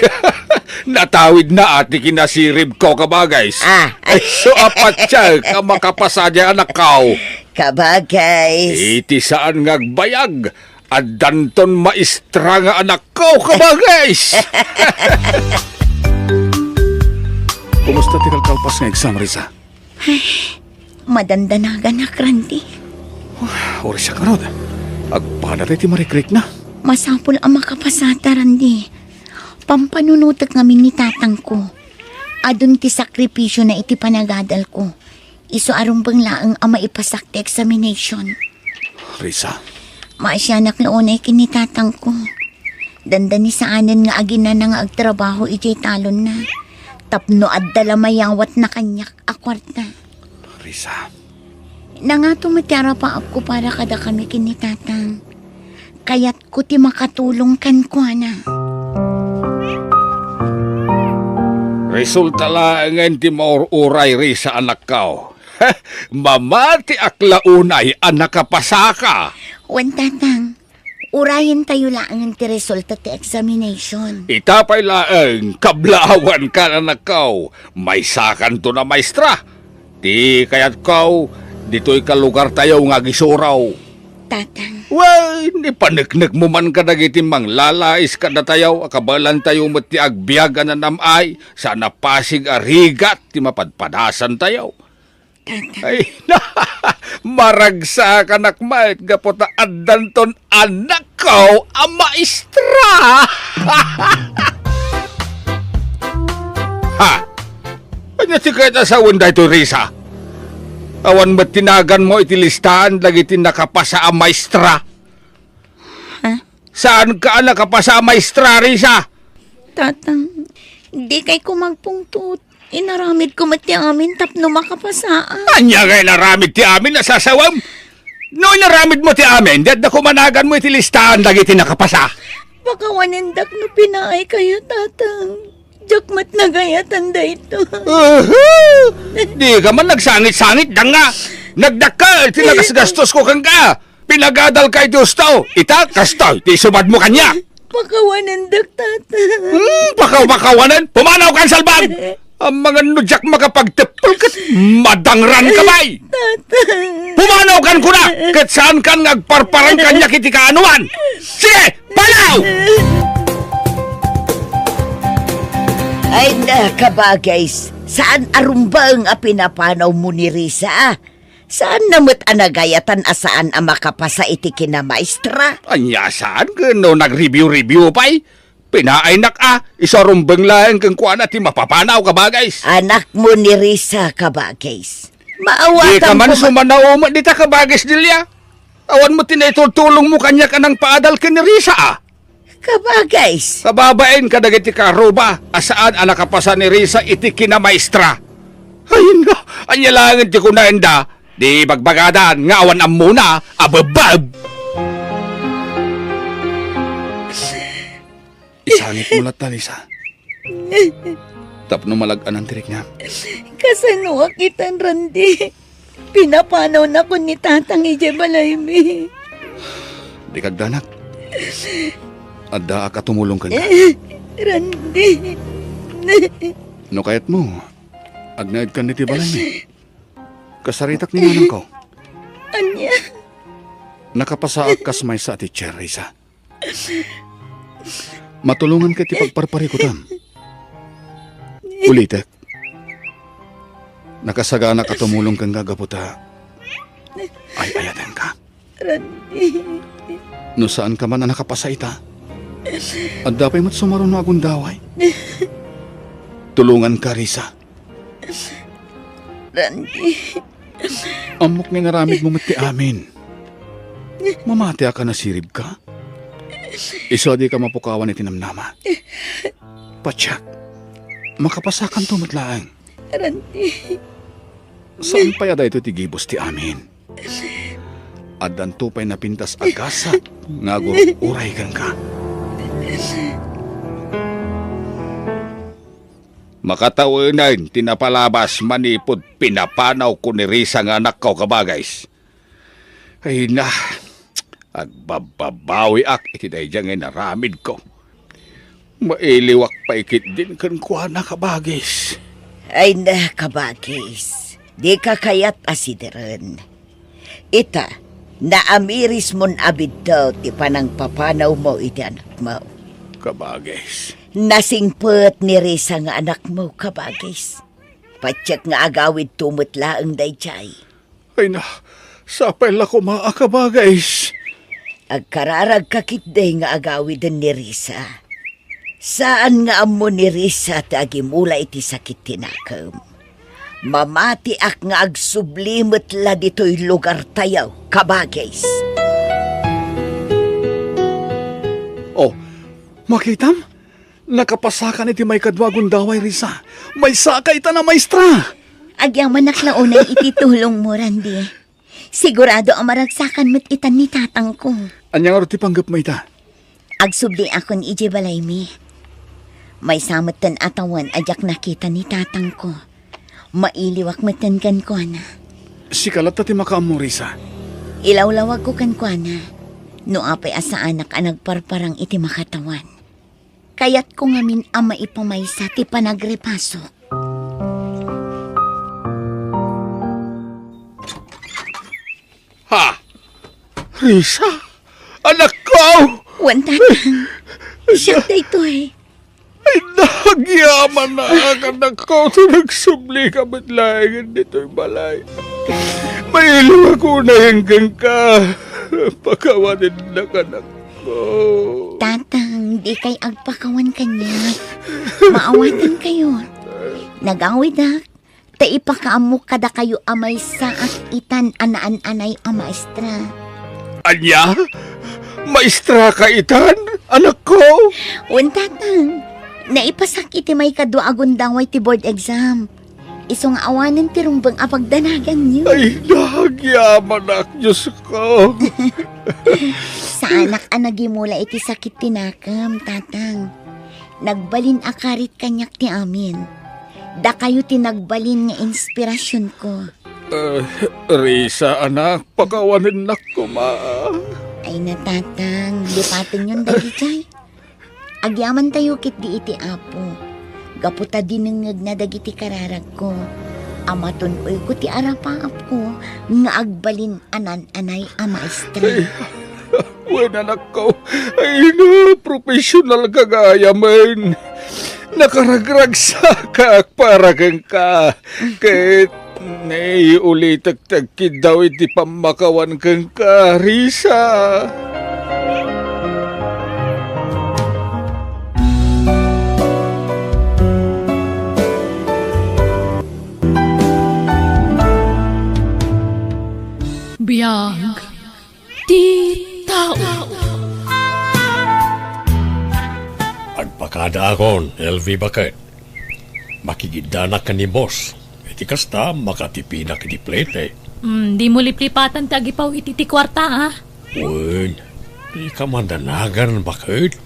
natawidna ti kinasiribko, kabagays. Ah. Ay, so, apatsa ka makapasa diay anakko. Kabagays. Iti saan nga agbayag, addanton maestra nga anakko, kabagays. Kumusta ti kalkalpas nga exam, Risa? Ay, madandanaganak, Randy. Uray siak ngarud. Agpadatay ti marikrikna. Masapul a makapasata, Randy. Pampanunotek ngamin ni tatangko. Adun ti sakripisiona iti panagadalko. Isu a rumbeng laeng a maipasak ti examination. Risa. Maasianak la unay ken ni tatangko. Dandani saanen nga aginana nga agtrabaho idiay talonna. Tapno adda la mayawatna kaniak a kuarta. Risa. Nangato met ti arapaapko para kadakami ken ni tatang. Kayatko ti makatulong kenkuana. Resulta laengen ti maur-uray, Risa, anakko. Mamatiak la unay a nakapasaka. Wen, tatang, urayentayo laengen ti resulta ti examination. Ita pay laeng, kablaawanka, anakko. Maysakanton a maestra. Ti kayatko, ditoy kalugartayo nga agisuro. Tatang. Wen, ipaneknekmo man kadagiti manglalais kadatayo a kabaelantayo met ti agbiag a nanam-ay, saan a pasig a rigat ti mapadpadasantayo. Ay, maragsakanak met gapu ta addanton anakko a maestra. Ha? Ania ti kayat a sawen daytoy, Risa? Awan met ti naganmo iti listaan dagiti nakapasa a maestra? Ha? Saanka a nakapasa a maestra, Risa? Tatang, dikay ko magpungtot. Inaramidko met ti amin tapno makapasaak. Ania nga inaramid ti amin a sasawem? No inaramidmo ti amin, di adda koma naganmo iti listaan dagiti nakapasa. Pakawanendak no pinaaykayo, Tatang. Diak met nagayatan daytoy. Uhu! Dika man nagsangit-sangit, danga! Nagdakkel ti nagasgastosko kenka! Pinagadalka iti husto! Ita, kastoy ti isubadmo kaniak! Pakawanendak, Tatang. Hmm, pakaw-, pakawanen? Pumanawkan, salbag! Amangan no diak makapagteppel ket madangranka pay! Tatang. Pumanawkan kuna! Ket saankan nga agparparang kaniak iti kaanoan! Sige! Panaw! Ay na, kabagays, saan a rumbeng a pinapanawmo ni Risa? Saanna met a nagayatan a saan a makapasa iti kinamaestra? Ania saan ken no nag-review-review pay? Pinaaynak a, isu a rumbeng laeng kenkuana ti mapapanaw, kabagays. Anakmo ni Risa, kabagays. Dika man sumanaw met dita, kabagays Delia. Awan met ti naitultulongmo kaniak a nangpaadal ken ni Risa a. Kabagays. Kababain kadagiti karuba a saan a nakapasa ni Risa iti kinamaestra. Ay, nga, ania laengen ti kunaenda, di bagbagadan nga awan ammona a bebbeb. Isangitmo latta, Risa. Tapno malag-anan ti riknam. Kasanoak itan, Randy? Pinapanawnakon ni Tatang idiay balaymi. Dika agdanak. Addaak a tumulong kenka. Randy. No kayatmo, agnaedkan iti balaymi. Kasaritak ni nanangko. Ania? Nakapasaak kas maysa a teacher, Risa. Matulonganka iti pagparparikutam. Ulitek. Nakasaganak a tumulong kenka gapu ta ay-ayatenka. Randy. No saanka man a nakapasa ita, adda pay met sumaruno a gundaway. Tulonganka, Risa. Randy. Ammok nga inaramidmo met ti amin. Mamatiak a nasiribka? Isu a dika mapukawan iti namnama. Patiek, makapasakanto met laeng. Randy. Saan pay a daytoy ti gibus ti amin. Addanto pay napintas a gasat nga agur-uray kenka. Makatawenen ti napalabas manipud pinapanawko ni Risa nga anakko, kabagays. Ay na, agbabbabawiak iti daydiay nga inaramidko. Mailiwak pay ketdin kenkuana, kabagis. Ay na, kabagis. Dika kayat a sideren. Ita, naamirismon a biddaw ti panangpapanawmo iti anakmo. Kabagis. Nasingpet ni Risa nga anakmo, kabagis. Patiek nga agawidto met laeng daydiay. Ay na, sapay la koma a kabagis. Agkararagka ketdi nga agawiden ni Risa. Saan nga ammo ni Risa ti agimula iti sakit ti nakem. Mamatiak nga agsubli met la ditoy lugartayo, kabagis. Oh, makitam? Nakapasakan iti maikadua a gundaway, Risa. Maysaka itan a maestra! Agyamanak la unay iti tulongmo, Randy. Sigurado a maragsakan met itan ni tatangko. Ania ngarud ti panggepmo ita? Agsubliakon idiay balaymi. Maysa metten a tawen a diak nakita ni tatangko. Mailiwak metten kenkuana. Sika latta ti makaammo, Risa. Ilawlawagko kenkuana no apay a saanak a nagparparang iti makatawan. Kayatko ngamin a maipamaysa ti panagripasok. Ha? Risa? Anakko! Wen, Tatang. Siak daytoy. Ay, na, Agyamanak, anakko, ta nagsublika met laengen ditoy balay. Mailiwak unay kenka. Pakawanennak, anakko. Tatang, dikay agpakawan kaniak. Maawatankayo. Nagawidak ta ipakaammok kadakayo a maysaak itan a naan-anay a maestra. Ania? Maestraka itan, anakko? Wen, tatang. Naipasak iti maikadua a gundaway ti board exam. Isu nga awanen ti rumbeng a pagdanaganyo. Ay, nagyamanak, Diosko. Saanak a nagimula iti sakit ti nakem, tatang. Nagbalin a karit kaniak ti amin. Dakayo ti nagbalin nga inspirasionko. Eh, Risa, anak, pakawanennak koma. Ay na, tatang, lipatenyon dagijay. Agyamantayo ketdi iti Apo. Gapu ta dinengngegna dagiti kararagko, a matun-oyko ti arapaapko nga agbalin a naan-anay a maestra. Ay, wen, anakko, ay na, professional ka gayamen. Nakaragragsakak para kenka. Ket ni ulitek ti agkiddaw iti pammakawan kenka, Risa. Biag ti tao. Agpakadaakon, L V, baket. Makigiddanak ken ni boss. Iti kasta, makatipinak iti plete. Hmm, dimo liplipatan ti agipaw-it iti kuarta, a? Wen, dika madanagan, baket.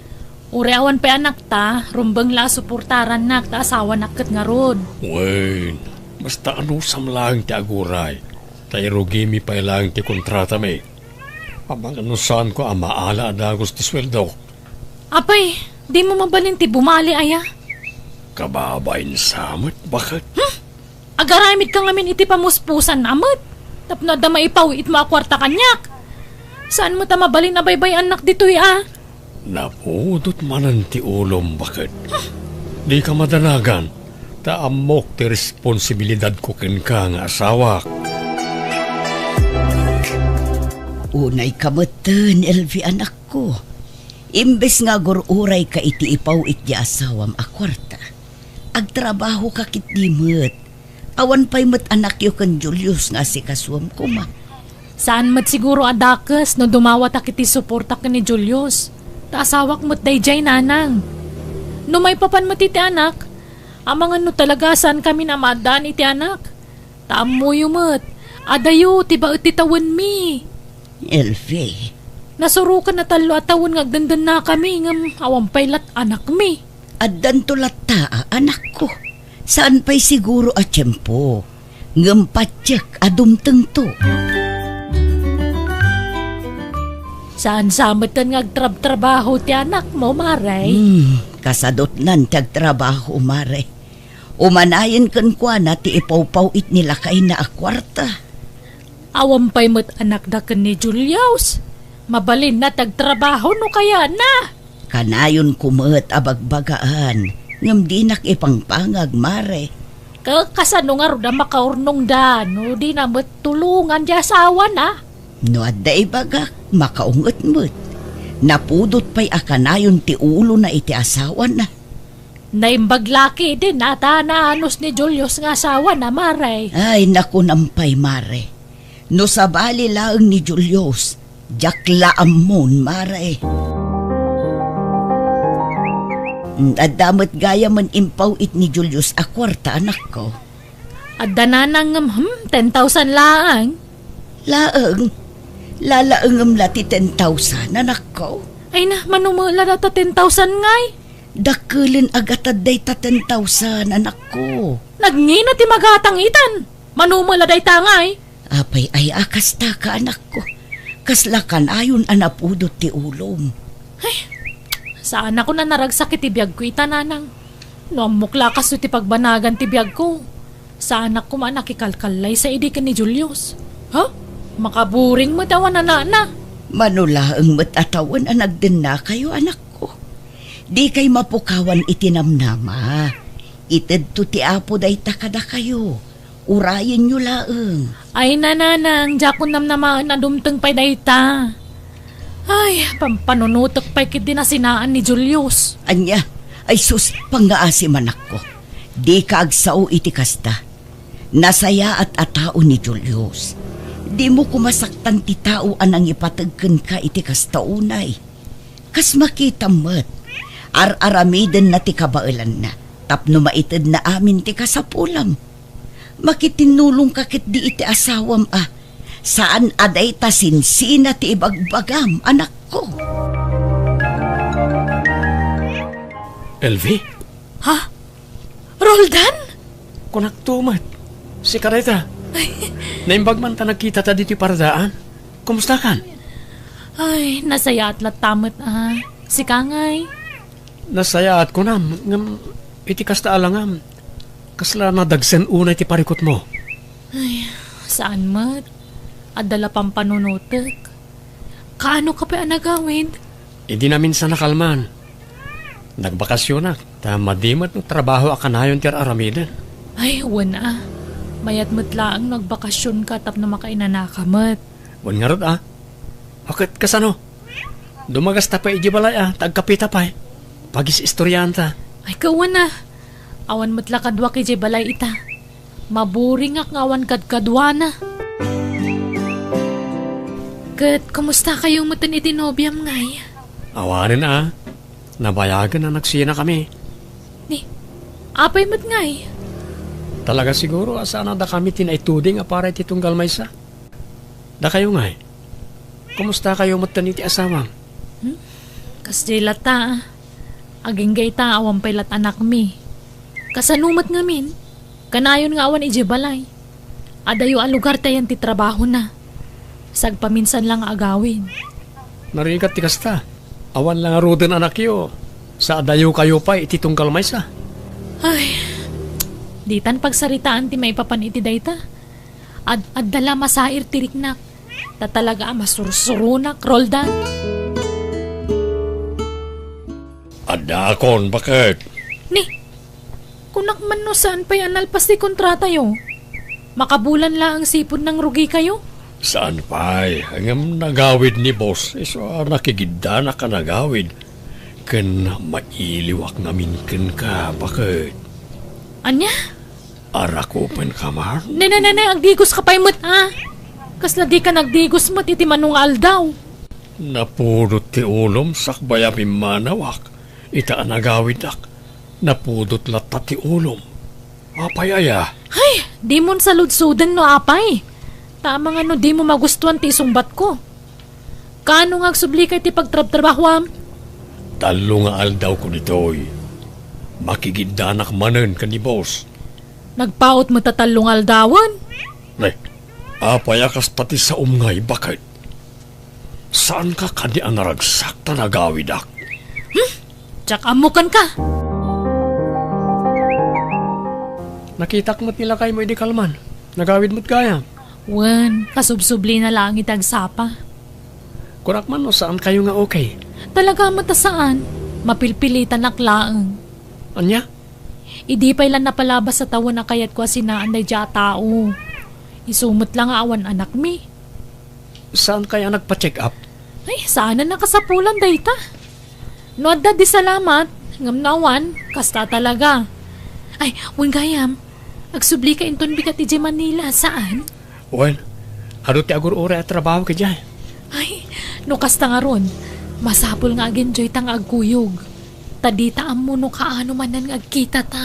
Uray awan pay anakta, rumbeng la a suportarannak ta asawanak ket ngarud. Wen, basta anusam laeng ti aguray, ta irugimi pay laeng ti kontratami. Amangan no saanko a maala a dagus ti sueldok. Apay, dimo mabalin ti bumali, aya? Kababain sa met, baket. Hmm? Agaramidka ngamin iti pamuspusan a met, tapno adda maipaw-itmo a kuarta kaniak. Saan met a mabalin a baybay-annak ditoy, a? Napudot manen ti ulom, baket. Dika madanagan, ta ammok ti responsibilidadko kenka nga asawak. Unayka metten, L V, anakko. Imbes nga agur-urayka iti ipaw-it ti asawam a kuarta, agtrabahoka ketdi met. Awan pay met anakyo ken Julius nga asikasuem koma. Saan met siguro a dakes no dumawatak iti suporta ken ni Julius. Ta asawak met daydiay, nanang. No maipapan met iti anak, amangan no talaga saankami a maaddaan iti anak. Ta ammoyo met, adayo ti baet ti tawenmi. L V. Nasuroken a tallo a tawen nga agdendennakami, ngem awan pay lat anakmi. Addanto latta a anakko. Saan pay siguro a tiempo. Ngem patiek a dumtengto. Saan sa metten nga agtrabtrabaho ti anakmo, Mare? Hmm, kasadutnan ti agtrabaho, Mare. Umanayen kenkuana ti ipawpaw-it ni lakayna a kuarta. Awan pay met anakda ken ni Julius. Mabalinna ti agtrabaho no kayatna. Kanayonko met a bagbagaan, ngem dinak ipangpangag, Mare. Ka-, kasano ngarud a makaurnongda no dina met tulongan ti asawana? No adda ibagak, makaunget met. Napudot pay a kanayon ti ulona iti asawana. Naimbag la ketdin a ta naanus ni Julius nga asawana, Mare. Ay, nakunam pay, Mare. No sabali laeng ni Julius, diak la ammon, Mare. Mm, adda met gayamen impaw-it ni Julius a kuarta, anakko. Adda nanang ngem, hmm, ten thousand laeng. Laeng? Lalaengem la ti ten thousand, anakko? Ay na, mano met la data ten thousand ngay? Dakkelen a gatad dayta ten thousand, anakko. Nagngina ti magatang itan. Mano met la dayta ngay? Apay aya a kasta ka, anakko? Kasla kanayon a napudot ti ulom. Ay, saanakon a naragsak iti biagko ita, nanang. No ammok la kastoy ti pagbanagan ti biagko, saanak koma a nakikalkallaysa idi ken ni Julius. Ha? Makaburing met awan anakna. Mano laeng met a tawen a nagdennakayo, anakko. Dikay mapukawan iti namnama. Itedto ti Apo dayta kadakayo. Urayenyo laeng. Ay, nanang, diakon namnamaen a dumteng pay dayta. Ay, pampanunotek pay ketdi nasinaan ni Julius. Ania? Ay sus, pangngaasim, anakko. Dika agsao iti kasta. Nasayaat a tao ni Julius. Dimo koma saktan ti tao a nangipateg kenka iti kasta unay. Kas makitam met, ar-aramidenna ti kabaelanna tapno maitedna amin ti kasapulam. Makitinnulongka ketdi iti asawam a, saan a dayta sinsina ti ibagbagam, anakko. Elvi? Ha? Roldan? Kunakto met. Sika dayta. Ay. Naimbag man ta nagkitata ditoy paradaan. Kumustakan? Ay, nasayaat latta met a. Sika ngay? Nasayaat kunam, ngem iti kasta a langam, kasla nadagsen unay ti parikutmo. Ay, saan met. Adda la pampanunotek. Kaano ka pay a nagawid? Idi naminsan a kalman, nagbakasionak, ta madi met no trabaho a kanayon ti ar-aramiden. Ay, wen a. Mayat met laeng no agbakasionka tapno makainanaka met. Wen ngarud a. O ket kasano? Dumagasta pay idiay balay a, ta agkapeta pay. Pagis-istoriaanta. Ay, kawan a. Awan met la kaduak idiay balay ita. Maburingak nga awan kadkaduana. Ket kumusta kayo met iti nobiam ngay? Awanen a. Nabayagen a nagsinakami. Ni, apay met ngay? Talaga siguro a saan a dakami ti naituding a para iti tunggal maysa. Dakayo ngay? Kumusta kayo met iti asawam? Hmm? Kasdiay latta. Agingga ita awan pay lat anakmi. Kasano met ngamin? Kanayon nga awan idiay balay. Adayo a lugar tayan ti trabahona. Sagpaminsan la nga agawid. Narigat ti kasta. Awan la ngaruden anakyo. Sa adayo kayo pay iti tunggal maysa. Ay, ditan pagsaritaan ti maipapan iti dayta. Ad-adda la masair ti riknak. Ta talaga a masursuronak, Roldan. Addaakon, baket. Ni, kunak man no saan pay a nalpas ti kontratayo. Makabulan laeng sipud nangrugi kayo? Saan pay, ngem nagawid ni boss, isu a nakigiddanak a nagawid. Ken mailiwak ngamin kenka, baket. Ania? Arakupenka man? Ne, ne, ne, ne, agdigoska pay met, a? Kasla dika nagdigos met iti mano nga aldaw. Napudot ti ulom sakbay a pimmanawak ita a nagawidak. Napudot latta ti ulom. Apay aya? Ay, dimon saludsoden no apay. Ta amangan no dimo magustuan ti isungbatko. Kaano nga agsublika iti pagtrabtrabahoam? Tallo nga aldawko ditoy. Makigiddanak manen ken ni boss. Nagpaut met a tallo nga aldawen? Ne, apay a kasta ti saom ngay, baket? Saanka kadi a naragsak ta nagawidak? Hmm? Diak ammo kenka. Nakitak met ni lakaymo idi kalman. Nagawid met gayam. Wen, kasubsublina laeng iti agsapa. Kunak man no saan kayo nga okay. Talaga met a saan. Mapilpilitanak laeng. Ania? Idi pay la napalabas a tawen a kayatko a sinaan daydiay a tao. Isu met la nga awan anakmi. Saan kaya nagpa-check up? Ay, saan a nakasapulan dayta? No adda di salamat, ngem no awan, kasta talaga. Ay, wen gayam, agsublika inton bigat idiay Manila, saan? Wen, adu ti agur-uray a trabaho kadiay. Ay, no kasta ngarud, masapul nga agenjoyta nga agkuyog. Ta dita ammo no kaano manen nga agkitata.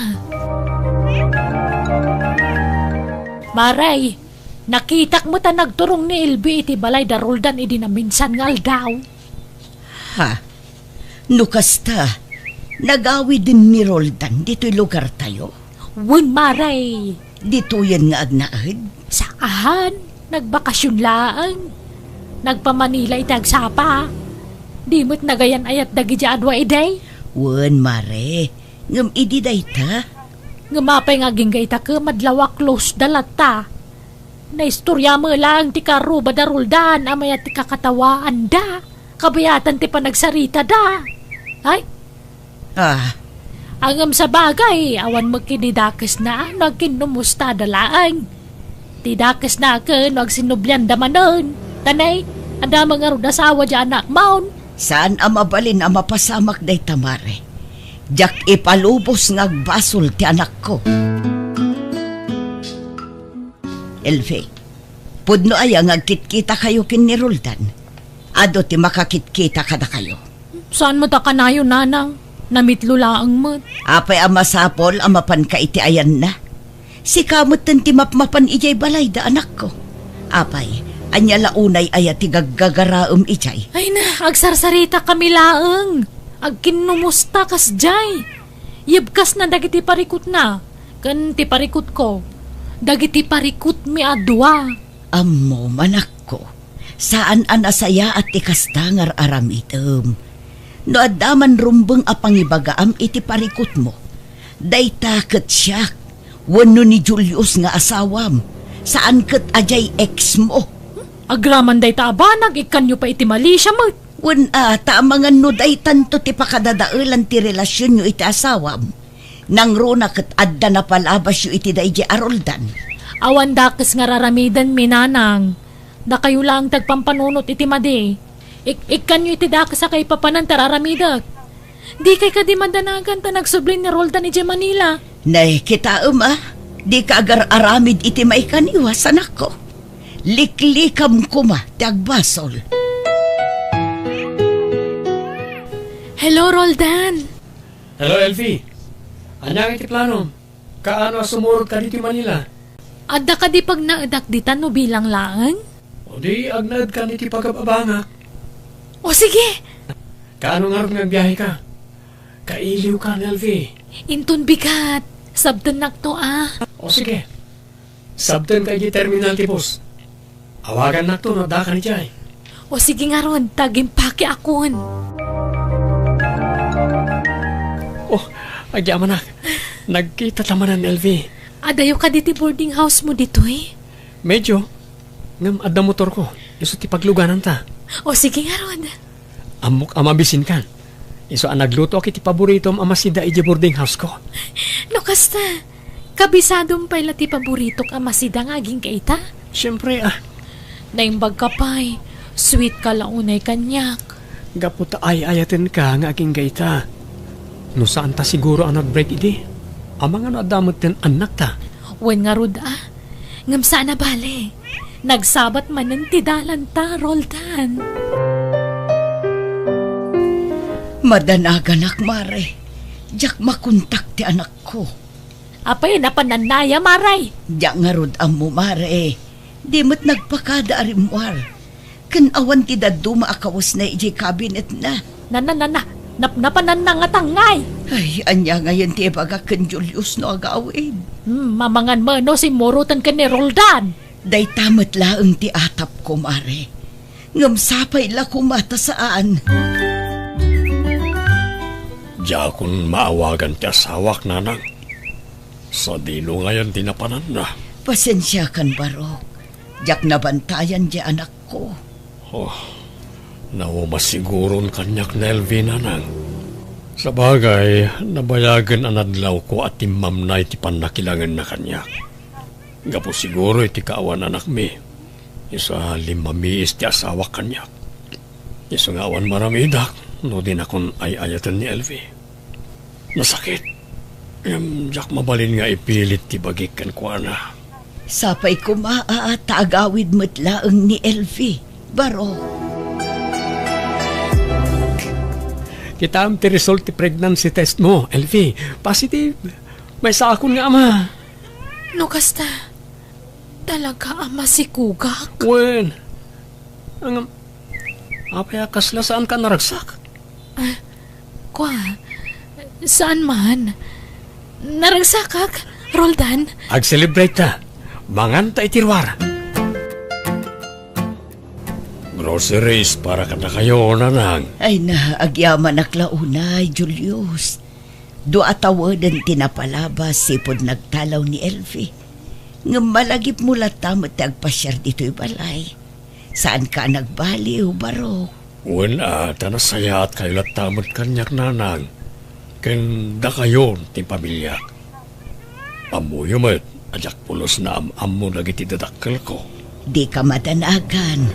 Maray, nakitak met a nagturong ni Elvi iti balay da Roldan idi naminsan nga aldaw. Ha? No kasta, nagawiden ni Roldan ditoy lugartayo? Wen, Maray. Ditoyen nga agnaed? Saan, nagbakasyon laeng. Nagpa-Manila iti agsapa. Di met nagayan-ayat dagidiay a dua idi. Wen, Mare. Ngem idi dayta? Ngem apay nga agingga ita ket madlaw a close da latta. Naistorya met laeng ti karuba da Roldan a mayat ti kakatawaanda. Kabayatan ti panagsaritada. Ay, Ah. Ngem sabagay, awan met ket ti dakesna no agkinnumustada laeng. Ti dakesna ket no agsinnublianda manen. Ta nay, adda met ngarud asawa diay anakmon. Saan a mabalin a mapasamak dayta, Mare. Diak ipalubos nga agbasol ti anakko. Elfie, pudno aya nga agkitkitakayo ken ni Roldan? Adu ti makakitkita kadakayo. Saan met a kanayon, Nanang? Namitlo laeng met. Apay a masapul a mapanka iti ayanna? Sika metten ti mapmapan idiay balayda, anakko. Apay, ania la unay aya ti gaggagaraem idiay? Ay na, agsarsaritakami laeng. Agkinnumusta kasdiay. Yebkasna dagiti parikutna, ken ti parikutko, dagiti parikutmi a dua. Ammom, anakko, saan a nasayaat ti kasta nga ar-aramidem. No adda man rumbeng a pangibagaam iti parikutmo, dayta ket siak, wenno ni Julius nga asawam, saan ket a diay exmo. Agraman dayta a banag, ikkanyo pay iti Malaysia met. Wen a, ta amangan no daytanto ti pakadadaelan ti relasionyo iti asawam. Nangruna ket adda napalabasyo iti daydiay a Roldan. Awan dakes nga ar-aramidenmi, Nanang. Dakayo laeng ti agpampanunot iti madi. Ik-, ikkanyo iti dakes a kaipapanan ti ar-aramidek. Dikay kadi madanagan ta nagsubli ni Roldan idiay Manila? Nay, kitaem a, dika agar-aramid iti maikaniwas, anakko. Liklikam koma ti agbasol. Hello, Roldan. Hello, Elfie. Ania nga iti planom? Kaano a sumurot ka ditoy Manila? Adda kadi pagnaedak dita no bilang laeng? O di, agnaedkan iti pagab-abangak. O sige! Kaano ngarud nga agbiaheka? Kailiwkan, Elfie. Inton bigat, sabtennakto a. O sige. Sabtenka idiay terminal ti bus. Awagannakto no addakan idiay. O sige ngarud, ta agimpakiakon. Oh, agyamanak. Nagkitata manen, Elfie. Adayo kadi ti boarding house mo ditoy? Medyo. Ngem adda motorko. Isu ti paglugananta. O sige ngarud. Ammok a mabisinkan. Isu a naglutoak iti paboritom a masida idiay boarding houseko. No kasta, kabisadom pay la ti paboritok a masida nga agingga ita? Siempre, ah. Naimbagka pay, sweet ka la unay kaniak. Gapu ta ay-ayatenka nga agingga ita. No saan ta siguro a nag-break idi, amangan no adda metten annakta. Wen ngarud, ah. Ngem saan a bale. Nagsabat manen ti dalanta, Roldan. Madanaganak, Mare. Diak makontak ti anakko. Apay, napananna aya, Mare? Diak ngarud ammo, Mare. Di met nagpakada a rimmuar. Ken awan ti dadduma a kawesna idiay kabinetna. Nana, nana, nap-, napananna nga tangngay. Ay, ania ngayen ti ibagak ken Julius no agawid? Hmm, mamangan met no simmuroten ken ni Roldan. Dayta met laeng ti atapko, Mare. Ngem sapay la koma ta saan. Diakon maawagan ti asawak, Nanang. Sadino ngayen ti napananna? Pasensiakan, Barok. Diak nabantayan diay anakko. Oh, nauma siguron kaniak ni Elvie, Nanang. Sabagay, nabayagen a nadlawko a timmamnay ti pannakilangenna kaniak. Gapu siguro iti kaawan anakmi, isu a limmamiis ti asawak kaniak. Isu nga awan maramidak no dinakon ay-ayaten ni Elvie. Nasakit. Ngem diak mabalin nga ipilit ti bagik kenkuana. Sapay koma a ta agawid met laeng ni Elvie, Barok. Kitaem ti result ti pregnancy test mo, Elvie. Positive. Maysaakon nga ama. No kasta, talaga a masikugak? Wen. Ang, apay a kasla saanka naragsak? Ah, kua, saan man. Naragsakak, Roldan. Ag-celebrate ta. Manganta iti ruar. Groceries para kadakayo, Nanang. Ay na, agyamanak la unay, Julius. Dua a taweden ti napalabas sipud nagtalaw ni Elvie. Ngem malagipmo latta met ti agpasiar ditoy balay. Saanka a nagbaliw, Barok? Wen a, ta nasayaatkayo latta met kaniak, Nanang. Ken dakayon ti pamiliak. Ammoyo met a diak pulos naam-ammo dagiti dadakkelko. Dika madanagan.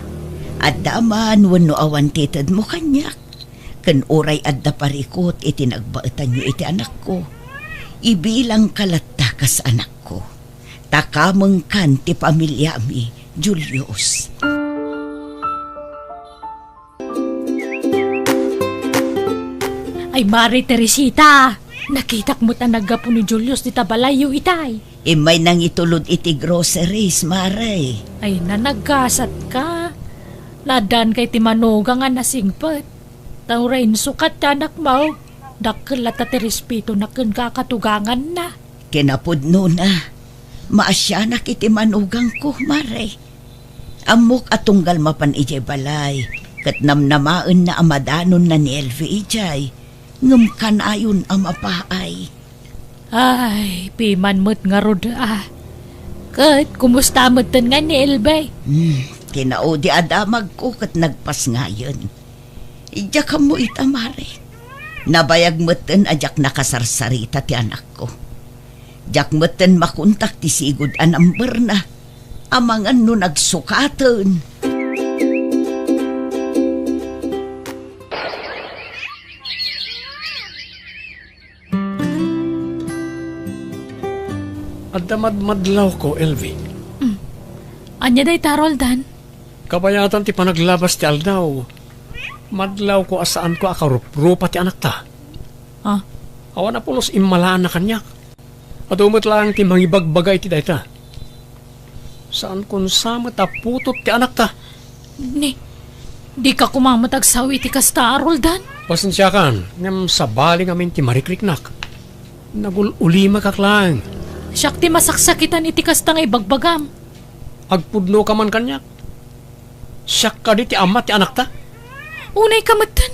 Adda man wenno awan ti itedmo kaniak. Ken uray adda parikut iti nagbaetanyo iti anakko, ibilangka latta kas anakko. Ta kamengkan ti pamiliami, Julius. Ay, Mare Teresita, nakitak met a naggapu ni Julius dita balayyo itay. Immay nangitulod iti groceries, Mare. Ay, nanagkasatka. Naaddaanka iti manugang a nasingpet. Ta uray insukat ti anakmo, dakkel latta ti respetona ken kakatuganganna. Kinapudnona, maasianak iti manugangko, Mare. Ammok a tunggal mapan idiay balay, ket namnamaenna a madanonna ni Elvi idiay, ngem kanayon a mapaay. Ay, piman met ngarud a. Ket kumusta metten nga ni Elvi? Hmm, kinaudi a damagko ket nagpasngayen. Diak ammo ita, Mare. Nabayag metten a diak nakasarsarita ti anakko. Diak metten makontak ti sigud a numberna. Amangan no nagsukaten. Adda madmadlawko, Elvi. Mm. Ania dayta, Roldan? Kabayatan ti panaglabas ti aldaw, madlawko a saanko a karuprupa ti anakta. Ah. Awan a pulos immalaanna kaniak. Adu met laeng ti mangibagbaga iti dayta. Saankon sa met a putot ti anakta. Ni, dika koma met agsao iti kasta, Roldan? Pasensiakan, ngem sabali ngamin ti marikriknak. Nagul-ulimekak laeng. Siak ti masaksakitan iti kasta nga ibagbagam. Agpudnoka man kaniak. Siak kadi ti ama ti anakta? Unayka metten.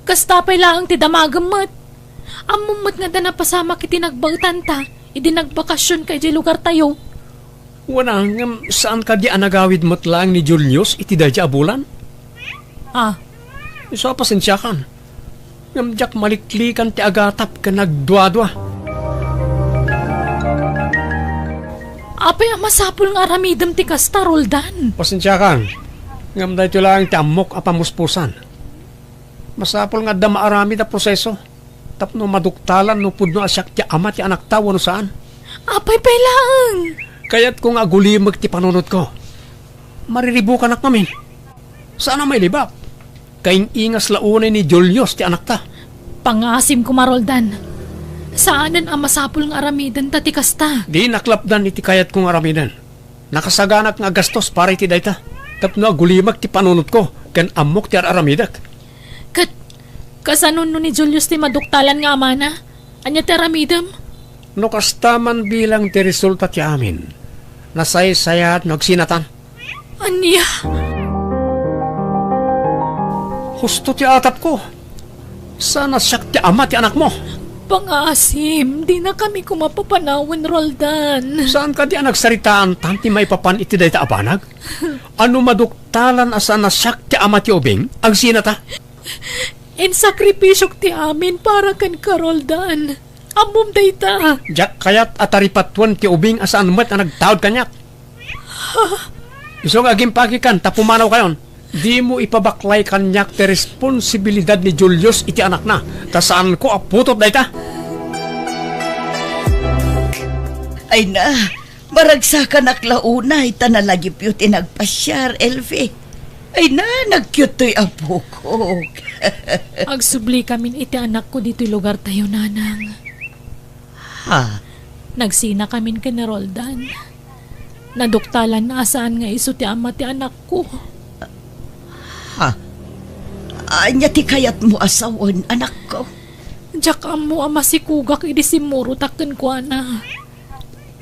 Kasta pay laeng ti damagem met. Ammom met nga adda napasamak iti nagbaetanta idi nagbakasionka idiay lugartayo. Wen a, ngem saan kadi a nagawid met laeng ni Julius iti daydiay a bulan? Ah. Isu a pasensiakan. Ngem diak maliklikan ti agatap ken nagduadua. Apay a masapul nga aramidem ti kasta, Roldan? Pasensiakan. Ngem daytoy laeng ti ammok a pamuspusan. Masapul nga adda maaramid a proseso tapno maduktalan no pudno a siak ti ama ti anakta wenno saan. Apay pay laeng? Kayatko nga agulimek ti panunotko. Mariribukanak ngamin. Saan a mailibak. Kaing-ingas la unay ni Julius ti anakta. Pangaasim koma, Roldan. Saanen a masapul nga aramidenta ti kasta. Dinak lapdan iti kayatko nga aramiden. Nakasaganak nga agastos para iti dayta. Tapno agulimek ti panunotko ken ammok ti ar-aramidek. Ket, kasano no ni Julius ti maduktalan nga amana? Ania ti aramidem? No kasta man bilang ti resulta ti amin, nasaysayaat no agsinatan. Ania? Husto ti atapko. Saan a siak ti ama ti anakmo. Pangaasim, dinakami koma papanawen, Roldan. Saan kadi a nagsaritaantan ti maipapan iti dayta a banag? Ano maduktalan a saan a siak ti ama ti ubing? Agsinata? Insakripisiok ti amin para kenka, Roldan. Ammom dayta. Diak kayat a taripatuen ti ubing a saan met a nagtaud kaniak. Isu nga agimpakikan ta pumanawkayon. Dimo ipabaklay kaniak ti responsibilidad ni Julius iti anakna, ta saanko a putot dayta. Ay na, maragsakanak la unay ta nalagipyo ti nagpasiar, Elvi. Ay na, nagkiuttoy a bukok. Agsubli kamin iti anakko ditoy lugartayo, Nanang. Ha? Nagsina kamin ken ni Roldan. Naduktalan a saan nga isu ti ama ti anakko. Ha? Ania ti kayatmo a sawen, anakko? Diak ammo a masikugak idi simmurotak kenkuana.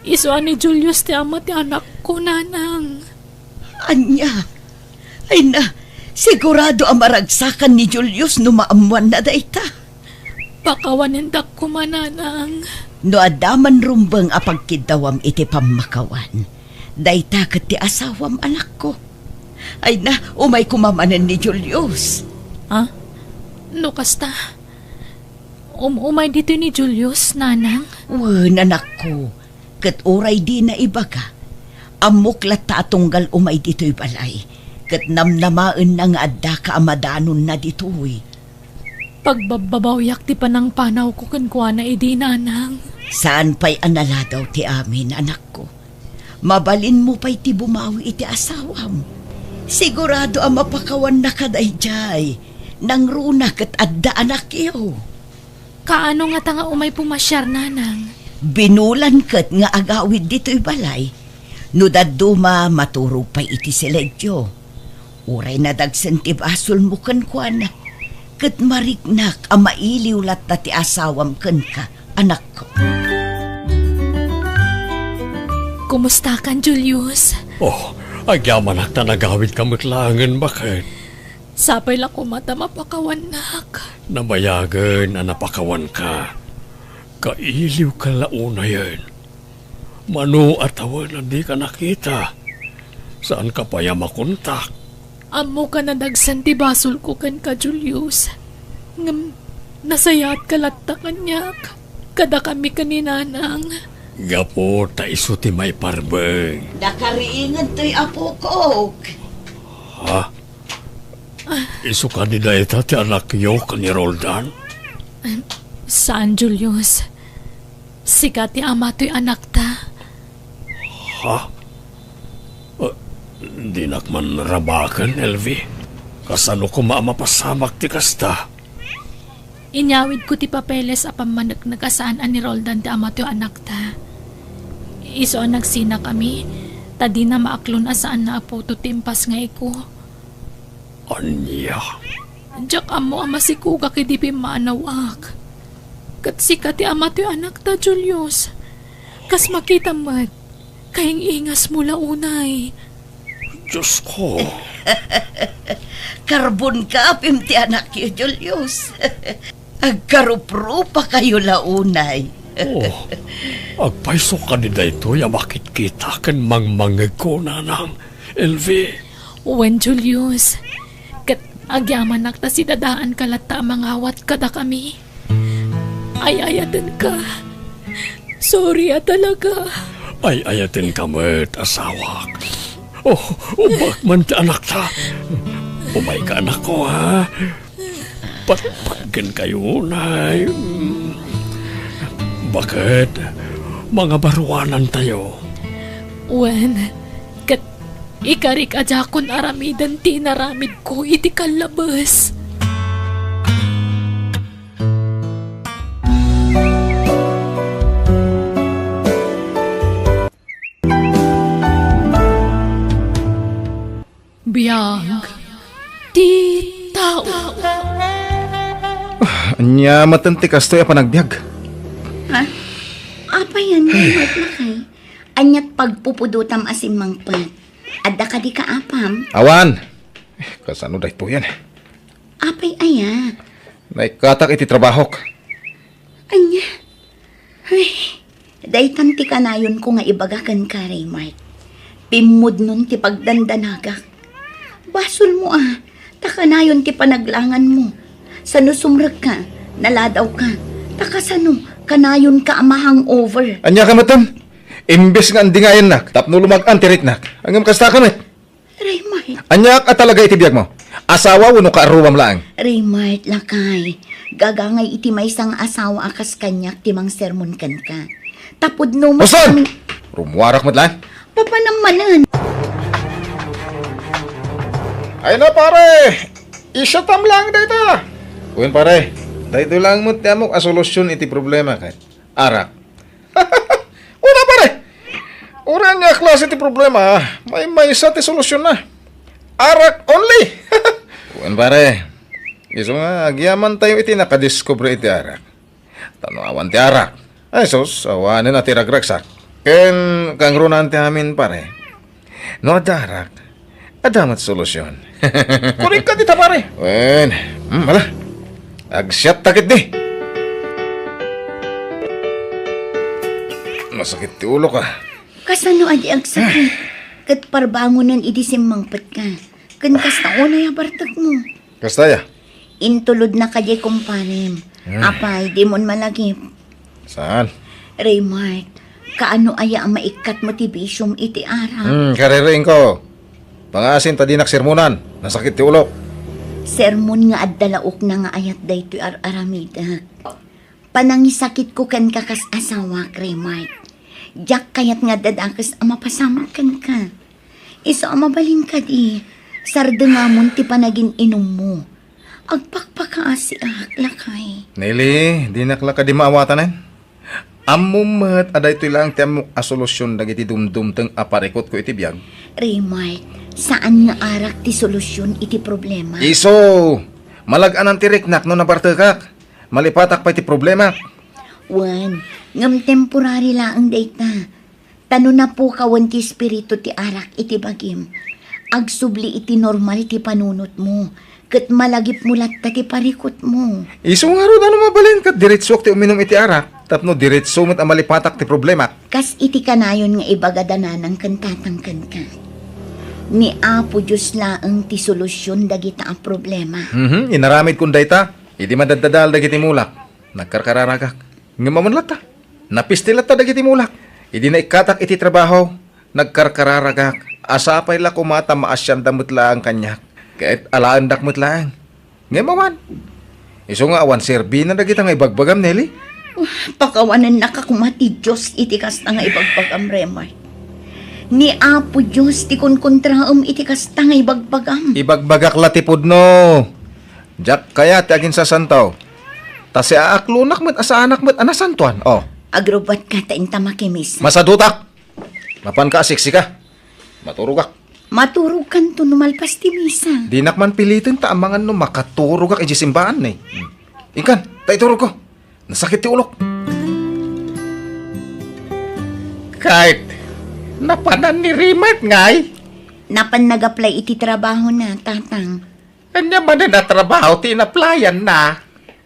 Isu a ni Julius ti ama ti anakko, Nanang. Ania? Ay na, sigurado a maragsakan ni Julius no maammoanna dayta. Pakawanendak koma, Nanang. No adda man rumbeng a pagkiddawam iti pammakawan, dayta ket ti asawam, anakko. Ay na, umay koma manen ni Julius. Ah? No kasta, Um-umay ditoy ni Julius, nanang? Wen, anakko, ket uray dina ibaga, ammok latta a tunggal umay ditoy balay, ket namnamaenna nga addaka a madanonna ditoy. Pagbabbabawiak ti panangpanawko kenkuana idi, nanang. Saan pay a naladaw ti amin, anakko. Mabalinmo pay ti bumawi iti asawam. Sigurado a mapakawannaka daydiay. Nangruna ket adda anakyo. Kaano ngata nga umay pumasiar, nanang? Binulan ket nga agawid ditoy balay. No dadduma, maturog pay iti siledio. Uray nadagsen ti basolmo kenkuana, ket mariknak a mailiw latta ti asawam kenka, anakko. Kumustakan, Julius? Oh, agyamanak ta nagawidka met laengen, baket. Sapay la koma ta mapakawannak. Nabayagen a napakawanka. Kailiwka la unayen. Mano a tawen a dika nakita, saanka pay a makontak. Ammoka nadagsen ti basolko kenka, Julius. Ngem nasayaatka latta kaniak, kadakami ken ni Nanang. Gapu ta isu ti maiparbeng. Nakariingen toy apokok. Ha? Isu kadi dayta ti anakyo ken ni Roldan? Saan, Julius. Sika ti ama toy anakta. Ha? Ah, dinak man rabaken, Elvi. Kasano koma a mapasamak ti kasta? Inyawidko ti papeles a pammaneknek a saan a ni Roldan ti ama toy anakta. Isu a nagsinakami, ta dina maaklon a saanna a putot ti impas nga iko. Ania? Diak ammo a masikogak idi pimmanawak. Ket sika ti ama toy anakta, Julius. Kas makitam met, kaing-ingasmo la unay. Diosko. Karbon ka, apim ti anakyo, Julius. Agkaruprupakayo la unay. Oh, agpayso kadi daytoy a makitkita ken mangmangngegko, Nanang Elvi. Wen, Julius. Ket agyamanak ta sidadaanka latta a mangawat kadakami. Ay-ayatenka. Sorry a talaga. Ay-ayatenka met, asawak. Oh, ubbak man ti anakta. Umayka, anakko, ha? Patpatgenkayo, nay. Baket, mangabaruanantayo. Wen, ket ikarik a diakon aramiden ti inaramidko iti kallabes. Biag ti tao. Ah, ania maten ti kastoy a panagbiag? Ha? Apay, ania met lakay? Aniat pagpupudotam a simmangpet? Adda kadi kaapam? Awan. Eh, kasano daytoyen? Apay aya? Naikkatak iti trabahok. Ania? Ay, daytan ti kanayonko nga ibaga kenka, Raymart. Pimmudnon ti pagdandanagak. Basolmo a, ta kanayon ti panaglanganmo. Sano sumrekka, naladawka, ta kasano, kanayonka a ma-hangover. Ania ka metten? Imbes nga andingayennak tapno lumag-an ti riknak, ngem kasta ka met. Raymart. Aniak a talaga iti biagmo? Asawa wenno kaarruam laeng? Raymart, lakay. Gagangay iti maysa nga asawa a kas kaniak ti mangsermon kenka. Ta pudno met Boston! Rumuarak met laeng. Papanam manen. Ay na, pare! Isiatam laeng dayta! Wen, pare. Daytoy laeng met ti ammok a solusyon iti problema, ket arak. Una, pare! Uray ania a klase ti problema, maymaysa ti solusyonna. Arak only! Wen, pare. Isu nga, agyamantayo iti nakadiskubre iti arak. Ta no awan ti arak, ay sus, awanen a ti ragragsak. Ken kangrunaan ti amin, pare. No adda arak, adda met solusyon. Kurik ka dita, pare. Wen, hmm, ala. Agsiat ta ketdi. Masakit ti ulok, ah. Kasano a di agsakit? Ket parbangonen idi simmangpetka. Ken kasta unay a bartekmo. Kasta aya? Intulodna kadi kumparem. Hmm. Apay, dimon malagip. Saan? Raymart, kaano aya a maikkatmo ti bisiom iti arak? Hmm, kaririingko. Pangaasim ta dinak sermonan. Nasakit ti ulok. Sermon nga adda laokna nga ayat daytoy ar-aramidak. Panangisakitko kenka kas asawak, Raymart. Diak kayat nga adda dakes a mapasamak kenka. Isu a mabalin kadi, sardengamon ti panagin-inummo. Agpakpakaasiak, lakay. Nelly, dinak la kadi maawatanen. Ammom met a daytoy laeng ti ammok a solusion dagiti dumdumteng a parikutko iti biag. Raymart, saan nga arak ti solusion iti problema. Isu! Malag-anan ti riknak no nabartekak. Malipatak pay ti problemak. Wen, ngem temporary laeng dayta. Ta no napukawen ti espiritu ti arak iti bagim, agsubli iti normal ti panunotmo, ket malagipmo latta ti parikutmo. Isu ngarud, ano mabalin ket diretsuak ti uminum iti arak, tapno diretso met a malipatak ti problemak? Kas iti kanayon nga ibagada nanang ken tatang kenka, ni Apo Dios laeng ti solusion dagita a problema. Mhm, inaramidkon dayta, idi madaddadael dagiti mulak, nagkarkararagak. Ngem awan latta. Napisti latta dagiti mulak. Idi naikkatak iti trabaho, nagkarkararagak. Sapay la koma ta maasianda met laeng kaniak. Ket alaendak met laeng. Ngem awan. Isu nga awan serbina dagita nga ibagbagam, Nelly. Pakawanennaka koma ti Dios iti kasta nga ibagbagam, Raymart. Ni Apo Dios ti kunkontraem iti kasta nga ibagbagam. Ibagbagak la ti pudno. Diak kayat ti aginsasanto. Ta siaaklonak met a saanak met a nasantoan. Oh. Agrubbuatka ta inta makimisa. Masadutak! Mapanka a siksika. Maturogak. Maturogkanto no malpas ti misa. Dinak man piliten ta amangan no makaturogak idiay simbaan, eh. Hmm. Inkan, ta iturogko. Nasakit ti ulok. Kayat, napanan ni Raymart, ngay? Napan nag-apply iti trabahona, tatang. Ania manen a trabaho ti in-applyan-na?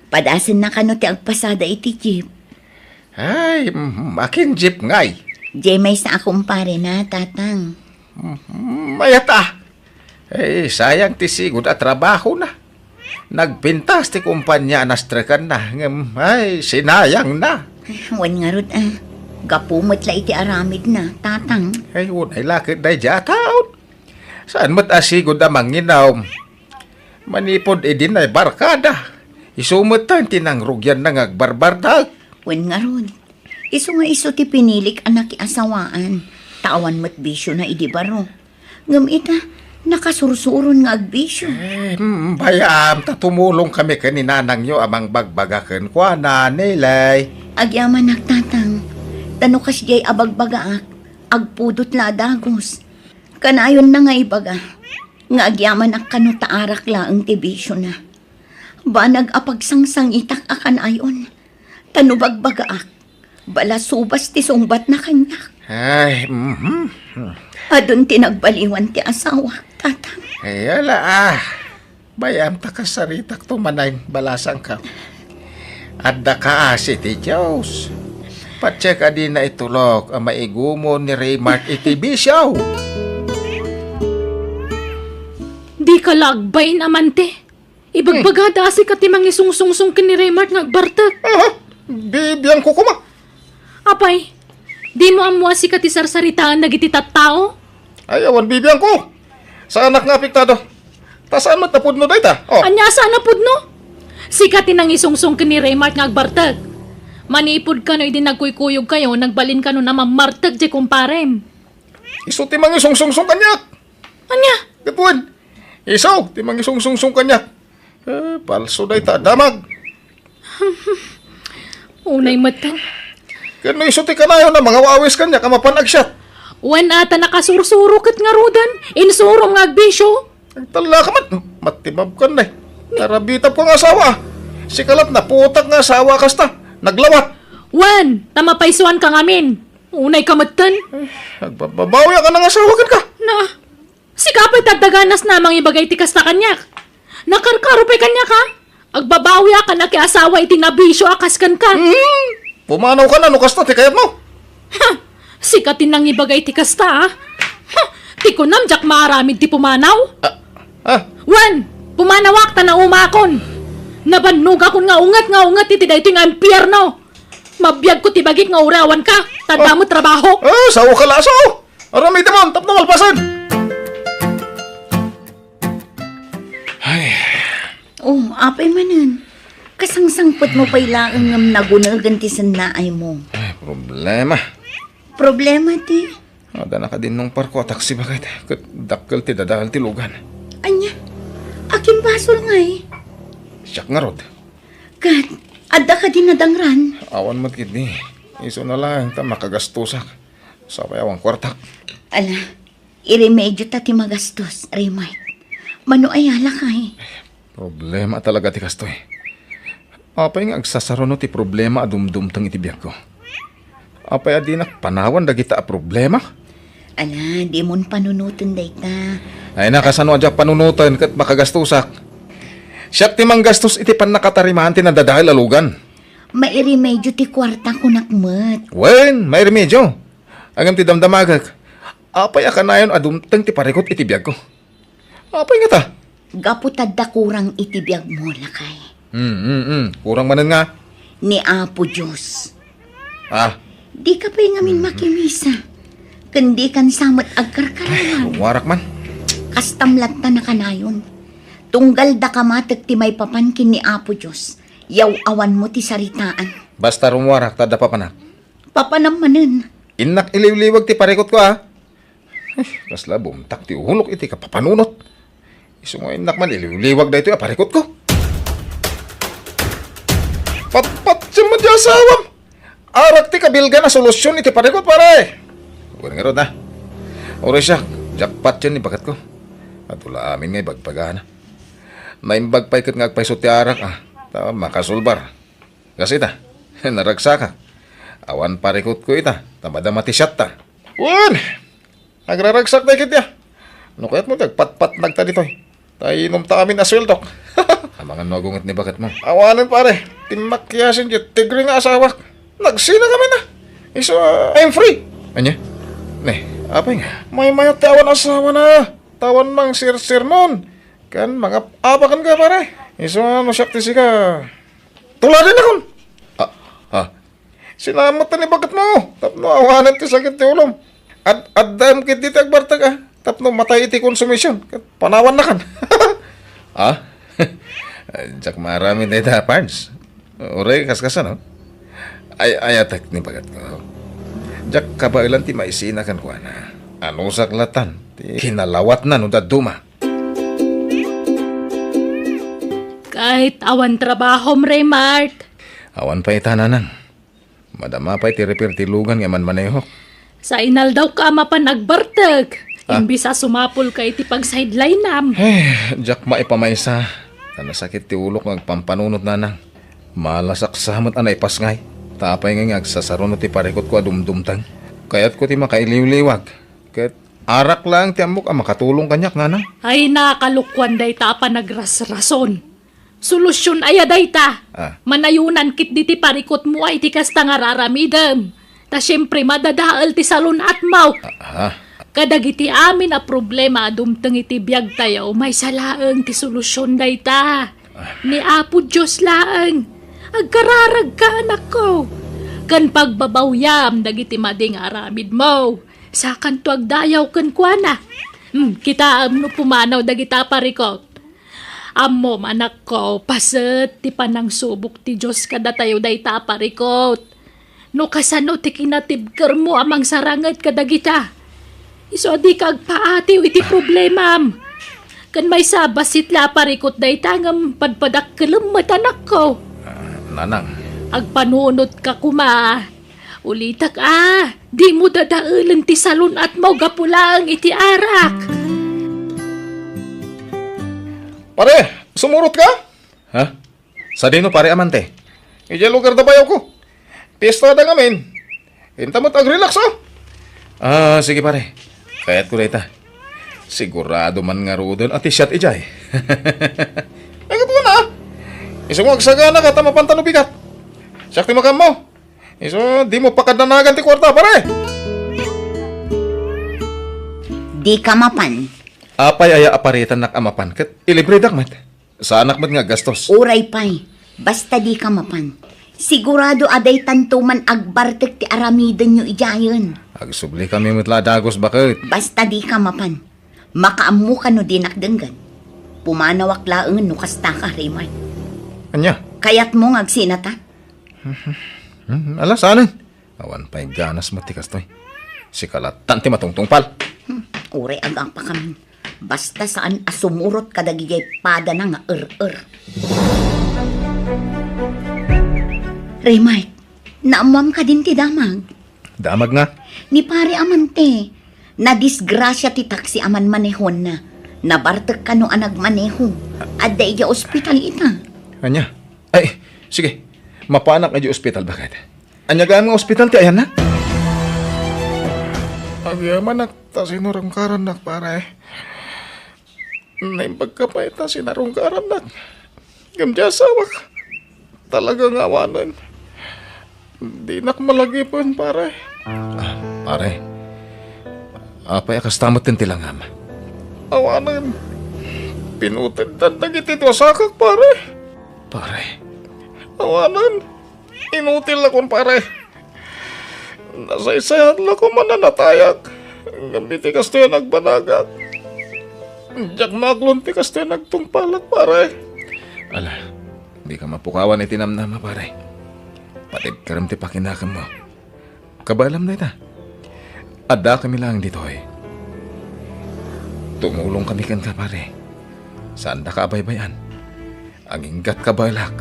Padasenna kano ti agpasada iti jeep. Ay, mhm, akin jeep ngay? Diay maysa a kumparena, tatang. Mhm, mayat a. Ay, sayang ti sigud a trabahona. Nagpintas ti kumpanya a nastrekanna, ngem, ay, sinayangna. Wen ngarud, a. Gapu met la iti aramidna, tatang. Ay, unay la ket daydiay a taon. Saan met a sigud a manginom? Manipud idi naibarkada, isu metten ti nangrugianna nga agbarbartek. Wen ngarud, isu nga isu ti pinilik a nakiasawaan, ta awan met bisiona idi baro. Ngem ita, nakasursuron nga agbisio. Eh, mm, bay-am, ta tumulongkami ken ni nanangyo a mangbagbaga kenkuana, Nelly. Agyamanak, tatang, ta no kasdiay a bagbagaak, agpudot la a dagus. Kanayonna nga ibaga nga agyamanak kano ta arak laeng ti bisiona. Banag a pagsangsangitak a kanayon, ta no bagbagaak, balasubas ti sungbatna kaniak. Ay, mhm. Adun ti nagbaliwan ti asawak, tatang. Ay, ala, ah. Bay-am ta kasaritakto manen, balasangko. Adda kaasi ti Dios. Patiek a dina itulok a maigumon ni Raymart iti bisio. Dika la agbain, amante. Ibagbagada a sika ti mangisungsungsong ken ni Raymart nga agbartek. Aha, bibiangko koma. Apay, dimo ammo a sika ti sarsaritaen dagiti tattao? Ay, awan bibiangko. Saanak nga apektado. Ta saan met a pudno dayta? Oh. Ania a saan a pudno? Sika ti nangisungsong ken ni Raymart nga agbartek. Manipud kano idi nagkuykuyogkayo, nagbalin kano a mammartek diay kumparem. Isu ti mangisungsungsong kaniak. Ania? Ket wen, isu ti mangisungsungsong kaniak. Eh, palso dayta a damag. Unay metten. Ket no isu ti kanayon a mangawawis kaniak a mapan agsiat. Wen a ta nakasursuro ket ngaruden, insurom nga agbisio. Agtallaka met, matibabkan, eh. Narabitabko nga asawa. Sika la't naputak nga asawa kasta. Naglawat. Wen, ta mapaysuanka ngamin. Unayka metten. Eh, agbababawiak a nangasawa kenka. Na, sika pay ti adda ganasna a mangibaga iti kasta kaniak. Nakarkaro pay kaniak, a. Agbabawiak a nakiasawa iti nabisio a kas kenka. Hmm, pumanawka no kasta ti kayatmo. Ha! Sika ti nangibaga iti kasta, a. Ha! Ti kunam, diak maaramid ti pumanaw. Ah, ah. Wen, pumanawak ta naumakon. Nabannogakon nga unget nga unget iti daytoy nga impierno. Mabiagko ti bagik nga uray awanka, ta adda met trabahok. Ah, sao ka la, sao? Aramidem tapno malpasen. Ay. Oh, apay manen. Kasangsangpet mo pay laeng ngem nagunegen ti sennaay mo. Ay, problema. Problema ti? Adda nakadinnong parko a taksi baket, ket dakkel ti dadael ti lugan. Ania? Akin basol ngay? Siak ngarud. Ket adda kadi nadangran? Awan met ketdi. Isuna laeng ta makagastosak. Sapay awan kuartak. Ala, iremedio ta ti magastos, Raymart. Mano aya lakay? Problema talaga ti kastoy. Apay nga agsasaruno ti problema a dumdumteng iti biagko? Apay a dinak panawan dagita a problema? Ala, dimon panunoten dayta. Ay na, kasano a diak panunoten ket makagastosak? Siak ti manggastos iti pannakatarimaan ti nadadael a lugan. Mairemedio ti kuarta, kunak met. Wen, mairemedio. Ngem ti damdamagek, apay a kanayon a dumteng ti parikut iti biagko? Apay ngata? Gapu ta adda kurang iti biagmo, lakay. Hmm, hmm, hmm. Kurang manen nga? Ni Apo Dios. Ah. Dika pay ngamin makimisa. Ken dikan sa met agkarkararag. Ay, rummuarak man. Kastam latta nakanayon. Tunggal daka matek ti maipapan ken ni Apo Dios, yaw-awanmo ti saritaan. Basta rummuarak ta adda papanak. Papanam manen. Innak iliwliwag ti parikutko, a. Ay, kasla bumtak ti ulok iti kapapanunot. Isu nga innak man iliwliwag daytoy a parikutko. Patpatiem met ti asawam. Arak ti kabilgan a solusion iti parikut, pare. Wen ngarud, a. Uray siak, diak patien ni baketko. Adu la amin nga ibagbagana. Naimbag pay ket nga agpayso ti arak, a. Ta makasulbar. Kas ita, naragsakak. Awan parikutko ita, ta madama ti siatta. Wen! Agraragsak dagiti, a. No kayatmo ti agpatpatnag ta ditoy. Ta inumta amin a sueldok. Amangan no agunget ni baketmo. Awanen, pare. Ti makiasin ti tigre nga asawak. Nagsina kami na. Isu, a, I'm free. Ania? Ne, apay nga? Maymayat ti awan asawana. Ta awan mangsersermon. Ken mangap-apaken ka, pare. Isu nga no siak ti sika. Tuladennakon. Ah, ah. Sinamet ni baketmo tapno awanen ti sakit ti ulom. Ad-, addaem ketdi ti agbartek, a, tapno matay iti konsumision ket panawannakan. Ah? Diak maaramid dayta, Pards. Uray kaskasano? Ay, ayatek ni baketko. Diak kabaelan ti maisina kenkuana. Anusak latan ti kinalawatna no dadduma. Ket awan trabahom, Raymart? Awan pay ita, nanang. Madama pay ti repair ti lugan nga manmanehok. Sa inaldawka a mapan agbartek, ah, imbis a sumapulka iti pagsidelinam. Eh, diak maipamaysa. Ta nasakit ti ulok nga agpampanunot, nanang. Malasak sa met a naipasngay. Ta apay nga agsasaruno ti parikutko a dumdumteng? Kayatko ti makailiwliwag. Ket arak laeng ti ammok a makatulong kaniak, nanang. Ay, nakalokuan dayta a panagrasrason. Solusion aya dayta? Ah. Manayonan ketdi ti parikutmo a iti kasta nga raramidem. Ta siempre, madadael ti salun-atmo. Ah, ah. Kadagiti amin a problema a dumteng iti biagtayo, maysa laeng ti solusion dayta. Ah. Ni Apo Dios laeng. Agkararagka, anakko. Ken pagbabawyam dagiti madi nga aramidmo. Sakanto agdayaw kenkuana. Hmm, kitaem no pumanaw dagita a parikut. Ammom, anakko, paset ti panangsubok ti Dios kadatayo dayta a parikut. No kasano ti kinatibkermo a mangsaranget kadagita, isu a dika agpaatiw iti problemam. Ken maysa a bassit la a parikut dayta ngem padpadakkelem met, anakko. Ah, nanang. Agpanunotka koma. Ulitek a, dimo dadaelen ti salun-atmo gapu laeng iti arak. Pare, sumurot ka? Ha? Sadino, pare, amante? Idiay lugar da bayawko. Piesta da ngamin. Inta met agrelax, a. Ah, sige, pare. Kayatko dayta. Sigurado man ngaruden a ti siat idiay. Ay, gapu na. Isu nga agsaganaka ta mapanta no bigat. Siak ti makaammo. Isu, dimo pakadanagan ti kuarta, pare. Dika mapan. Apay aya a paretannak a mapan ket ilibredak met? Saanak met nga aggastos. Uray pay, basta dika mapan. Sigurado a daytanto man agbartek ti aramidenyo idiayen. Agsublikami met la a dagus, baket. Basta dika mapan. Makaammok no dinak denggen. Pumanawak laeng no kastaka, Raymart. Ania? Kayatmo nga agsinatan? Hmm, ala, saanen? Awan pay ganas met ti kastoy. Sika lattan ti matungtungpal. Hmm, uray agapakamin. Basta saan a sumurot kadagiti padana nga er-er. Raymart, naammoam kadin ti damag? Damag nga? Ni Pare Amante. Nadisgrasia ti taksi a manmanehonna. Nabartek kano a nagmaneho. Adda idiay ospital ita. Ania? Ay, sige. Mapanak idiay ospital, baket. Ania gayam nga ospital ti ayanna? Agyamanak ta sinarungkarannak, pare. Naimbag ka pay ta sinarungkarannak. Ngem diay asawak, talaga nga awanen. Dinak malagipen, pare. Ah, pare. Apay a kasta met ti langam? Awanen. Pinuteddan dagiti duasakak, pare. Pare. Awanen. Inutil lakon, pare. Nasaysayat lakon man a natayak. Ngem iti kastoy a nagbanagak, diak maaklon ti kastoy a nagtungpalak, pare. Ala, dika mapukawan iti namnama, pare. Patibkerem ti pakinakemmo. Kabaelam dayta. Addakami laeng ditoy. Tumulongkami kenka, pare. Saandaka a baybay-an. Aginggatka, baelak.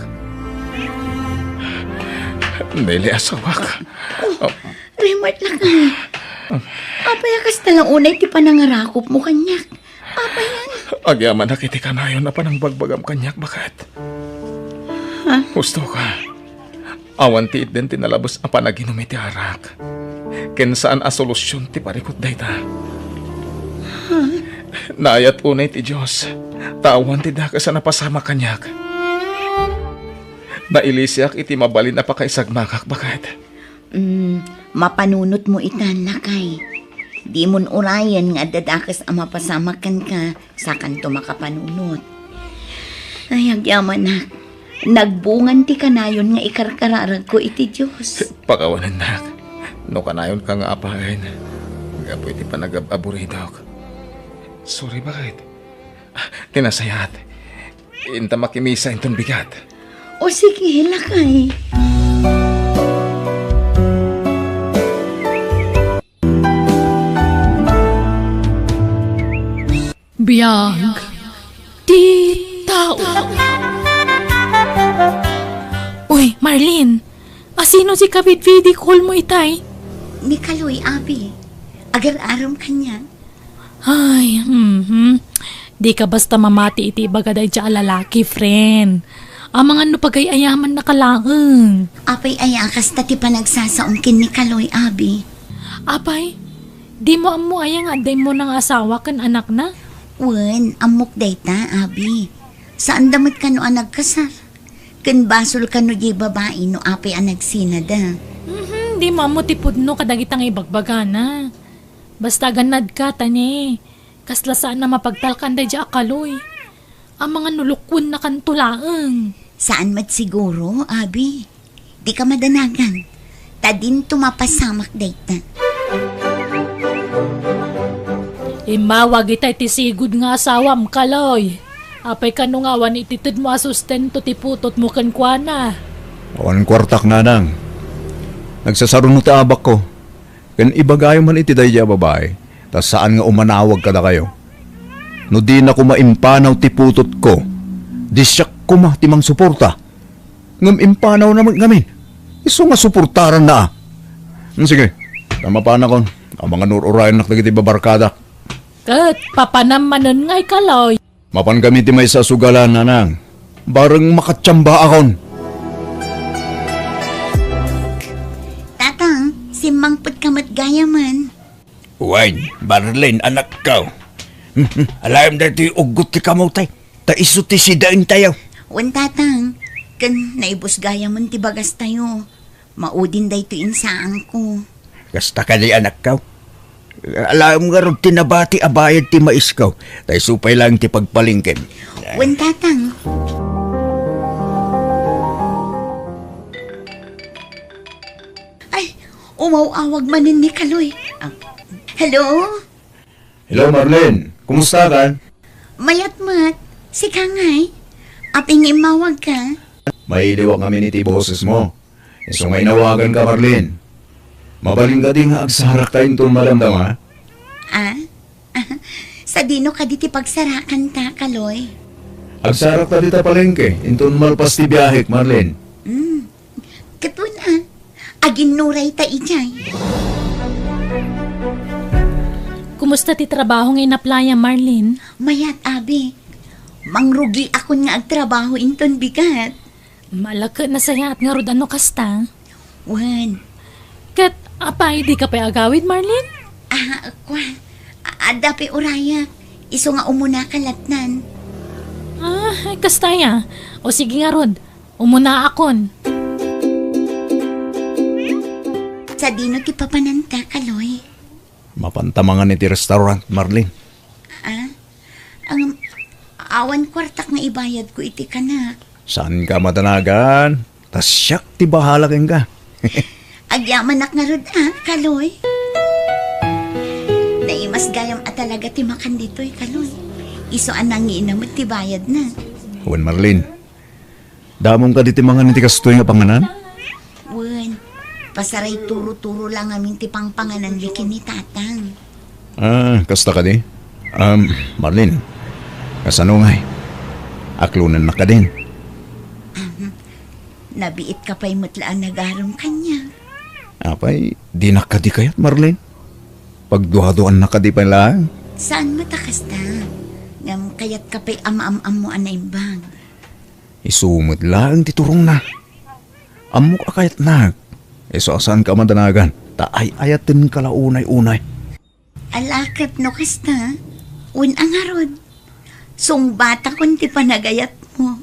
Nelly, asawak. Oh, Raymart, lakay. Apay a kasta la unay ti panangarakupmo kaniak? Apay yan? Agyamanak iti kanayon a panangbagbagam kaniak, baket. Ha? Husto ka. Awan ti itden ti nalabes a panaginum iti arak. Ken saan a solusyon ti parikut dayta. Naayat unay ti Dios, ta awan ti dakes a napasamak kaniak. Nailisiak iti mabalin a pakaisagmakak, baket. Mm, mapanunotmo itan, lakay. Dimon urayen nga adda dakes a mapasamak kenka, sakanto makapanunot. Ay, agyamanak. Nagbungan ti kanayon nga ikarkararagko iti Dios. Pakawanennak. No kanayonka nga apaen, gapu iti panagab-aburidok. Sorry, baket. Ah, ti nasayaat. Inta makimisa inton bigat. O sige, lakay. Biag ti tao. Uy, Marlene, asino ti kabidbidi call mo itay? Ni Kaloy, abi. Agar-aram kaniak. Ay, mhm. Dika basta mamati iti ibaga daydiay a lalaki, friend. Amangan no pagay-ayamannaka laeng. Apay aya a kasta ti panagsasaom ken ni Kaloy, abi? Apay, dimo ammo aya nga adda immuna nga asawa ken anakna? Wen, ammok dayta, abi. Saanda met kano a nagkasar. Ken basol kano diay babai no apay a nagsinada. Mhm, dimo ammo ti pudno kadagita nga ibagbagana. Basta agannadka, ta ne, kasla saan a mapagtalkan daydiay a Kaloy. Amangan no lukuennakanto laeng. Saan met siguro, abi. Dika madanagan. Ta dinto mapasamak dayta. Immawag itay ti sigud nga asawam, Kaloy. Apay kano nga awan itedmo a sustento ti putotmo kenkuana? Awan kuartak, nanang. Nagsasaruno ti abakko. Ken ibagayo man iti daydiay a babai, ta saan nga umanawag kadakayo. No dina koma impanaw ti putotko, di siak koma ti mangsuporta. Ngem impanawna met ngamin. Isu nga suportaranna a. Hmm, sige, ta mapanakon. Amangan ur-urayennak dagiti babarkadak. Ket papanam manen ngay, Kaloy. Mapankami ti maysa a sugalan, nanang. Bareng makatiambaakon. Tatang, simmangpetka met gayamen. Wen, Marlene, anakko. Alayam daytoy uggot ti kamote. Ta isu ti sidaentayo. Wen, Tatang. Ken naibus gayamen ti bagastayo. Maudin daytoy insaanko. Kasta kadi, anakko? Alaem ngarud ti nabati a bayad ti maisko. Ta isu pay laeng ti pagpalengkem. Wen, Tatang. Ay, umaw-awag manen ni Kaloy. Ah, hello? Hello, Marlene. Kumusta ka? Mayat met. Sika ngay? Apay nga immawag ka? Mailiwak ngamin iti boses mo. Isu nga inawagan ka, Marlene. Mabalin kadi nga agsarakta inton madamdama? Ah? Sadino kadi ti pagsarakanta, Kaloy? Agsarakta dita palengke inton malpas ti biahek, Marlene. Hmm. Ket wen a, aginnurayta idiay. Kumusta ti trabaho nga inaplayam, Marlene? Mayat, abi. Mangrugiakon nga agtrabaho inton bigat. Ala ket nasayaat ngarud a no kasta. Wen. Ket apay, dika pay agawid, Marlene? Ah, kua. A-, adda pay urayak. Isu nga umunaka lattan. Ah, ay, kasta aya. O sige ngarud, umunaakon. Sadino ti papananta, Kaloy? Mapanta mangan iti restaurant, Marlene. Ah? Ang, awan kuartak nga ibayadko iti kanak. Saanka madanagan? Ta siak ti bahala kenka. Agyamanak ngarud a, Kaloy. Naimas gayam a talaga ti makan ditoy, Kaloy. Isu a nangiina met ti bayadna. Wen, Marlene. Damom kadi ti mangan iti kastoy nga panganan? Wen, pasaray turo-turo la ngamin ti pangpangananmi ken ni Tatang. Ah, kasta kadi? Um, Marlene, kasano ngay? Aklonennak kadin? Ahem. Nabiitka pay met la a nagarem kaniak. Apay, dinak kadi kayat, Marlene? Pagduaduannak kadi pay laeng? Saan met a kasta? Ngem kayatka pay a maam-ammo a naimbag. Isu met laeng ti turongna. Ammok a kayatnak. Isu a saanka a madanagan, ta ay-ayatenka la unay-unay. Ala ket no kasta, wen a ngarud, sungbatakon ti panagayatmo.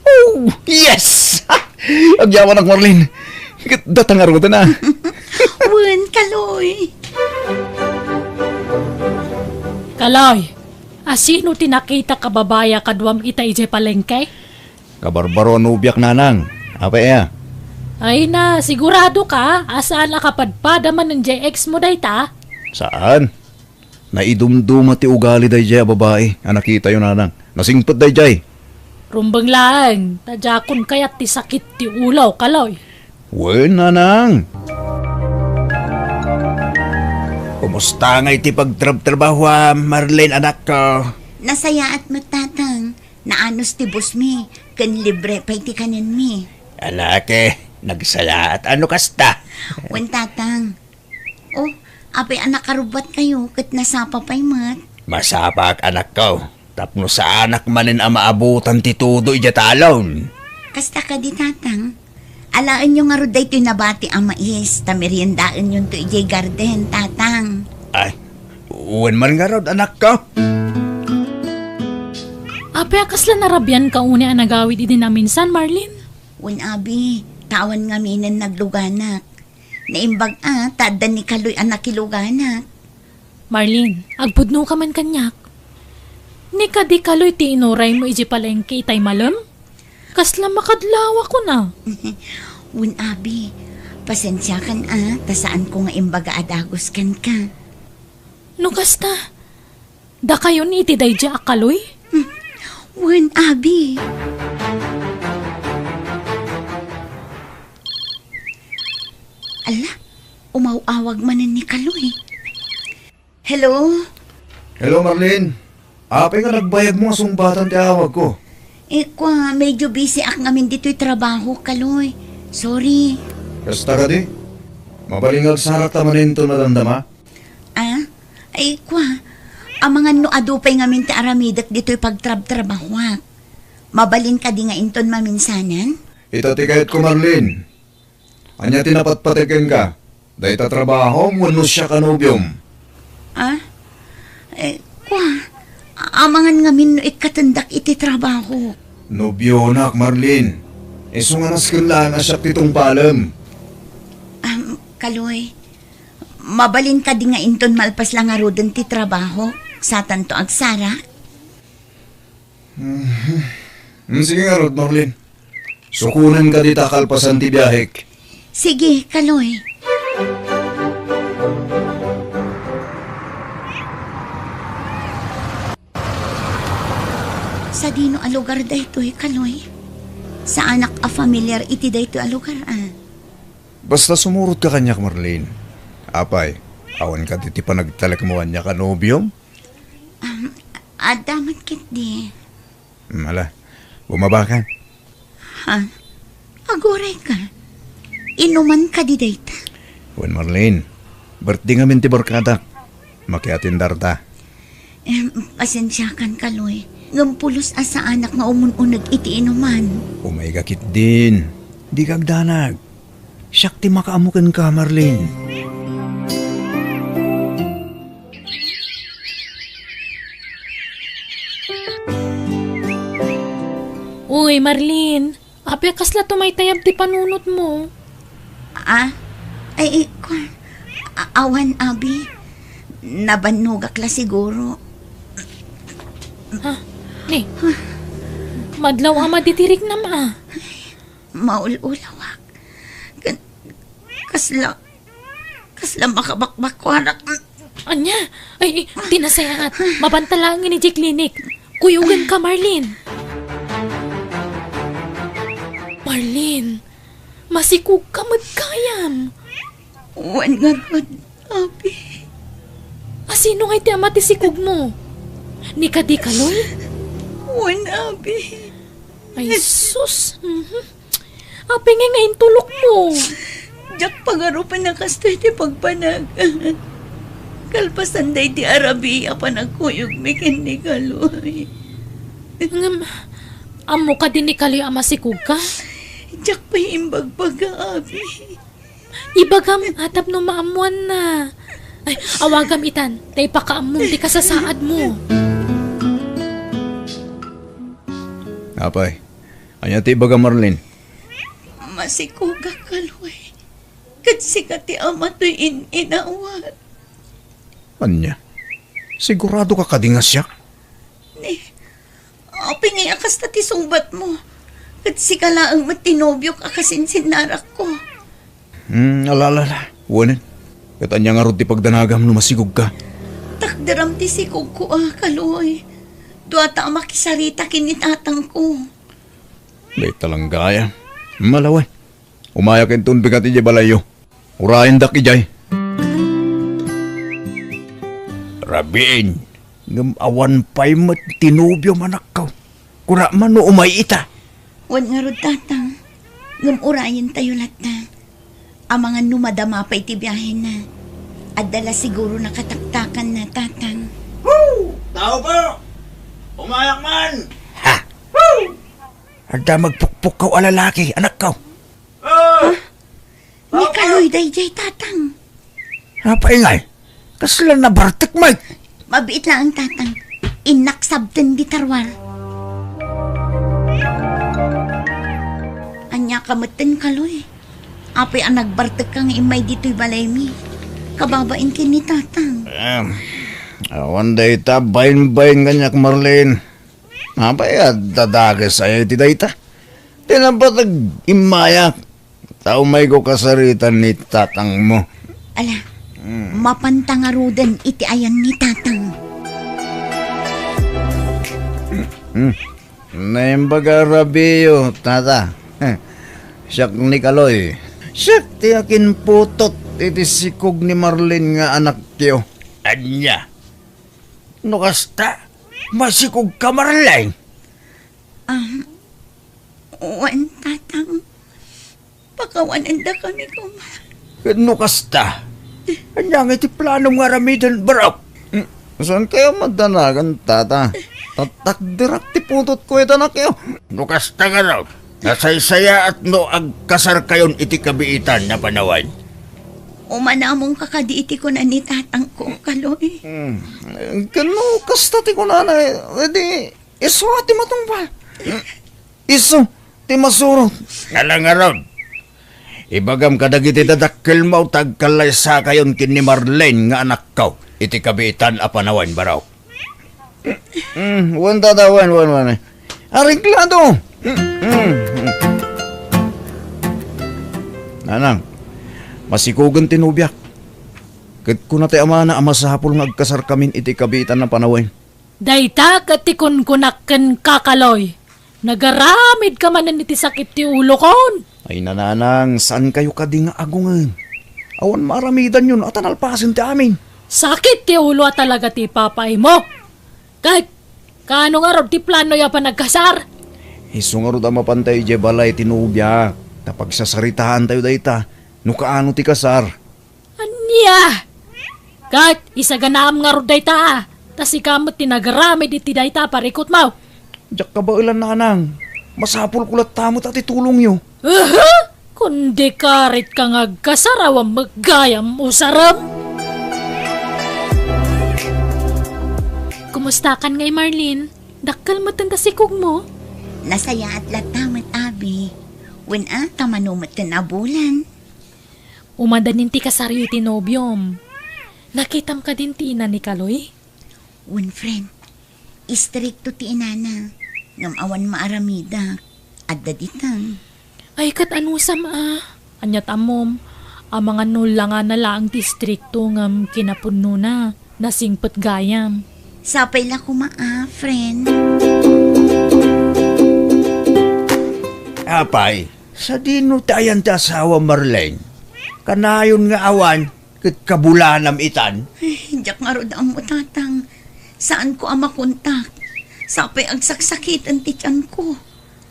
Oh, yes! Agyamanak, Marlene. Ket data ngaruden a. Wen, Kaloy. Kaloy, asino ti nakitak a babai a kaduam ita idiay palengke? Kabarbaro a nobiak, nanang. Apay aya? Ay na, sigurado ka a saan a kapadpada manen diay ex mo dayta? Saan? Naidumduma ti ugali daydiay a babai a nakitayo, nanang. Nasingpet daydiay. Rumbeng laeng, ta diakon kayat ti sakit ti ulo, Kaloy. Wen, nanang. Kumusta ngay ti pagtrabtrabahoam, Marlene, anakko? Nasayaat met, Tatang. Naanus ti busmi, ken libre pay ti kanenmi. Ala ket, nagsayaat a no kasta. Wen, Tatang. Oh, apay a nakarubbuatkayo ket nasapa pay met? Masapak, anakko, tapno saanak manen a maabutan ti tudo idiay talon. Kasta kadi, Tatang? Alaenyo ngarud daytoy nabati a mais, ta meriendaenyonto idiay garden, Tatang. Ay, wen man ngarud, anakko. Apay a kasla narabianka unay a nagawid idi naminsan, Marlene? Wen, abi, ta awan ngaminen nagluganak. Naimbag a, ta adda ni Kaloy a nakiluganak. Marlene, agpudnoka man kaniak. Ni kadi Kaloy ti inuraymo idiay palengke itay malem? Kasla makadlawakon a. Wen, abi, pasensiakan a, ta saanko nga imbaga a dagus kenka. No kasta, dakayon iti daydiay a Kaloy? Hmm. Wen, abi. Ala, umaw-awag manen ni Kaloy. Hello? Hello, Marlene. Apay nga nagbayagmo nga sungbatan ti awagko? Eh, kua, medyo busy ak ngamin ditoy trabaho, Kaloy. Sorry. Kasta kadi? Mabalin nga agsarakta manen inton madamdama? Ah? Ay, kua, amangan no adu pay ngamin ti aramidek ditoy pagtrabtrabahoak. Mabalin kadi nga inton maminsanan? Ita ti kayatko, Marlene. Ania ti napatpateg kenka? Dayta trabahom wenno siak a nobiom? Ah? Eh, kua, amangan ngamin no ikkatendak iti trabaho. Nobionak, Marlene. Isu nga nasken laeng a siak ti tungpalem. Um, Kaloy, Mabalin kadi nga inton malpas la ngaruden ti trabaho, satanto agsara? Mhm. Mm, sige ngarud, Marlene. Sukonen ka dita kalpasan ti biahek. Sige, Kaloy. Sadino a lugar daytoy, Kaloy? Saanak a familiar iti daytoy a lugar, a. Basta sumurot ka kaniak, Marlene. Apay, awan kadi ti panagtalek mo kaniak a nobiom? Um, adda met ketdi. Mala, bumaba ka. Ha? Aguray ka. Inuman kadi dayta? Wen, Marlene, birthday ngamin ti barkadak. Makiatendarta. Em, pasensiakan, Kaloy. Ngem pulos a saanak nga umun-uneg iti inuman. Umay ka ketdin. Dika agdanag. Siak ti makaammo kenka, Marlene. Uy, Marlene, apay a kasla tumaytayab ti panunotmo? Ah? Ay, ay, kua-, a-, awan, abi. Nabannogak la siguro. Ha? Ni, madlaw a madi ti riknam, a. Maul-ulawak. Kan-, kasla, kasla makabakbakuanak. Ania? Ay, ay, ti nasayaat. Mabanta laeng idiay klinik. Kuyogenka, Marlene. Marlene, masikogka met gayam. Wen ngarud, abi. A, sino ngay ti ama ti sikogmo? Ni kadi Kaloy? Wen, abi. Ay, sus. Mhm. Apay ngay nga intulokmo? Diak pagarupen a kastoy ti pagpanag. Kalpasan daydi a rabii a panagkuyogmi ken ni Kaloy. Ngem, ammo kadi ni Kaloy a masikogka? Diak pay imbagbaga, abi. Ibagam, a, tapno maammoanna. Ay, awagam itan, ta ipakaammom ti kasasaadmo. Apay, ania ti ibaga, Marlene? Masikogak, Kaloy. Ket sika ti ama toy in-inawat. Ania? Sigurado ka kadi nga siak? Ni, apay ngay a kasta ti sungbatmo? Ket sika laeng met ti nobiok a kasinsinnarakko. Hmm, ala, ala, ala. Wen. Ket ania ngarud ti pagdanagam no masikogka? Takderam ti sikogko a, Kaloy. Duata a makisarita ken ni tatangko. Dayta lang gayam. Mala wen. Umayak inton bigat idiay balayyo. Urayendak idiay. Rabiin, ngem awan pay met ti nobiom, anakko. Kuna man no umay ita. Wen ngarud, tatang. Ngem urayentayo latta. Amangan no madama pay ti biahena. Adda la siguro nakataktakanna, tatang. Tao po! Umayak man! Ha? Adda magpukpukkaw a lalaki, anakko. Ah! Ni Kaloy daydiay, tatang. Apay ngay? Kasla nabartek met? Mabiit laeng, tatang. Innak sabten di tarwar. Ania ka metten, Kaloy? Apay a nagbartekka nga immay ditoy balaymi? Kababain ken ni tatang. Em, awan dayta bainbain kaniak, Marlene. Apay a dadakes aya iti dayta? Ti napateg immayak, ta umayko kasaritan ni tatangmo. Ala, hmm, mapanta ngaruden iti ayan ni tatang. Hmm. Naimbag a rabiyo, tata. Siak ni Kaloy. Siak ti akinputot iti sikog ni Marlene nga anakyo. Ania? No kasta, masikogka, Marlene? Ah, wen, tatang. Pakawanendakami koma. Ket no kasta, ania ngay ti planom nga aramiden, barok? Hmm, saan kayo madanagan, tata? Tatakderak ti putotko ita, anakyo. No kasta, barok, nasaysayaat no agkasarkayon iti kabiitan a panawen. Umanamongka kadi iti kuna ni tatangko, Kaloy. Hmm. Ken no kasta ti kunana, eh, di isu a ti matungpal. Isu ti masurot. Ala ngarud, Ibagam kadagiti dadakkelmo ta agkallaysakayon ken ni Marlene nga anakko iti kabiitan a panawen, baro. Mm, wen, tata, wen, wen, wen. Areglado. Mm, mm, mm. Nanang, masikugen ti nobiak. Ket kuna ti amana a masapul nga agkasarkamin iti kabiitan a panawen. Dayta ket ti kunkunak kenka, Kaloy. Nagaramidka manen iti sakit ti ulokon. Ay, nanang, saankayo kadi nga agungen? Awan maaramidanyo no ata nalpasen ti amin. Sakit ti ulo a talaga ti ipapaaymo. Ket, kaano ngarud ti planoyo a panagkasar? Isu ngarud a mapantayo idiay balay ti nobiak, ta pagsasaritaantayo dayta, no kaano ti kasar. Ania? Ket isaganaam ngarud dayta, a, ta sika met ti nagaramid iti dayta a parikutmo. Diak kabaelan, nanang. Masapulko latta met a ti tulongyo. Aha! Kundi karit ka nga agkasar, awan met gayam usarem. Kumustakan ngay, Marlene? Dakkel met ti sikugmo? Nasayaat latta met, abi. Wen a, ta mano met ti nabulan. Umadanin ti kasaryo iti nobiom. Nakitam kadin ti ina ni Kaloy? Wen, friend. Istrikto ti inana. Ngem awan maaramidak. Adda ditang. Ay, ket anusam a? Aniat ammom, amangan no langana laeng ti istrikto ngem kinapudnona, nasingpet gayam. Sapay la koma a, friend. Apay, sadino ti ayan ti asawa, Marlene? Kanayon nga awan, ket kabulanam itan? Ay, diak ngarud ammo, tatang. Saanko a makontak. Sapay agsaksakiten ti tianko.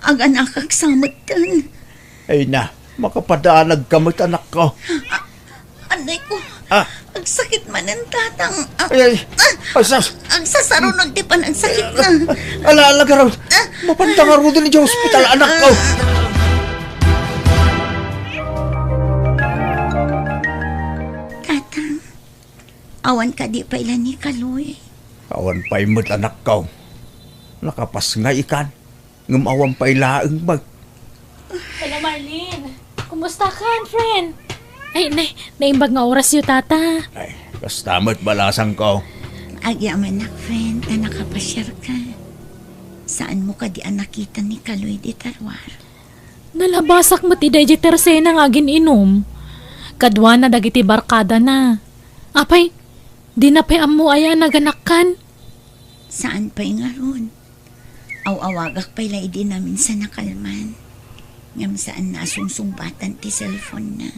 Aganakak sa metten. Ay na, makapadanag ka met, anakko. Ah, anay ko. Ah. Agsakit manen, tatang. Ah, Ay, ay. Ah. Ay, sus. Agsasarunod ti panagsakit na. Ala, ala, garud. Ah. Mapanta ngaruden idiay hospital, anakko. Tatang, awan kadi pay la ni Kaloy? Awan pay met, anakko. Nakapas nga ikan. Ngem awan pay laeng met. Hello, Marlene. Kumusta ka, friend? Ay, na-, naimbag nga orasyo, tata. Ay, kasta met balasangko. Agyamanak, friend, ta nakapasiarka. Saanmo kadi a nakita ni Kaloy dita ruar? Nalabasak met idiay tersena nga agin-inum. Kaduana dagiti barkadana. Apay, dina pay ammo aya a naganakkan? Saan pay ngarud. Aw-awagak pay la idi naminsan a kalman. Ngem saan a sungsungbatan ti cellphone-na.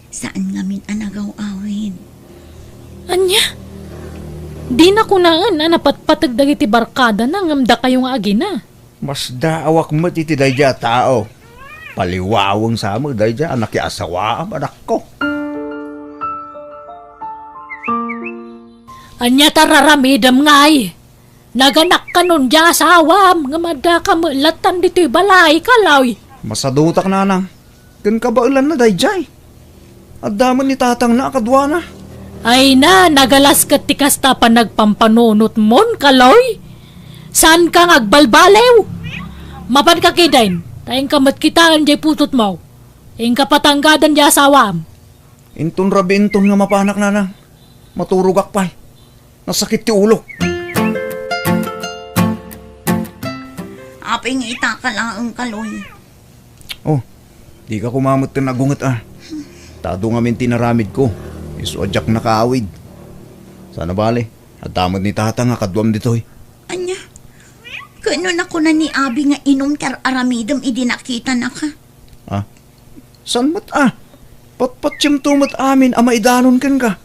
Saan ngamin a nagaw-awid. Ania? Dina kunaen a napatpateg dagiti barkadana ngem dakayo nga agina. Masdaawak met iti daydiay a tao. Paliwaweng sa met daydiay a nakiasawaam, anakko. Ania ta raramidem ngay? Naganakkanon diay asawam, ngem addaka met lattan ditoy balay, Kaloy. Masadutak, nanang. Ken kabaelanna daydiay. Adda met ni tatangna a kaduana. Ay na, nagalas ket ti kasta a panagpampanunotmon, Kaloy. Saanka nga agbalbaliw. Mapanka ketdin, ta inka met kitaen diay putotmo. Inka patanggadan diay asawam. Inton rabii inton nga mapanak, nanang. Maturogak pay. Nasakit ti ulok. Apay nga itaka laeng, Kaloy? Oh, dika koma metten agunget a. Ta adu ngamin ti inaramidko. Isu a diak nakaawid. Saan a bale, adda met ni tata nga kaduam ditoy. Ania? Ket no nakuna ni abi nga inum ti ar-aramidem idi nakitanaka? Ah? Saan met a? Patpatiemto met amin a maidanon kenka.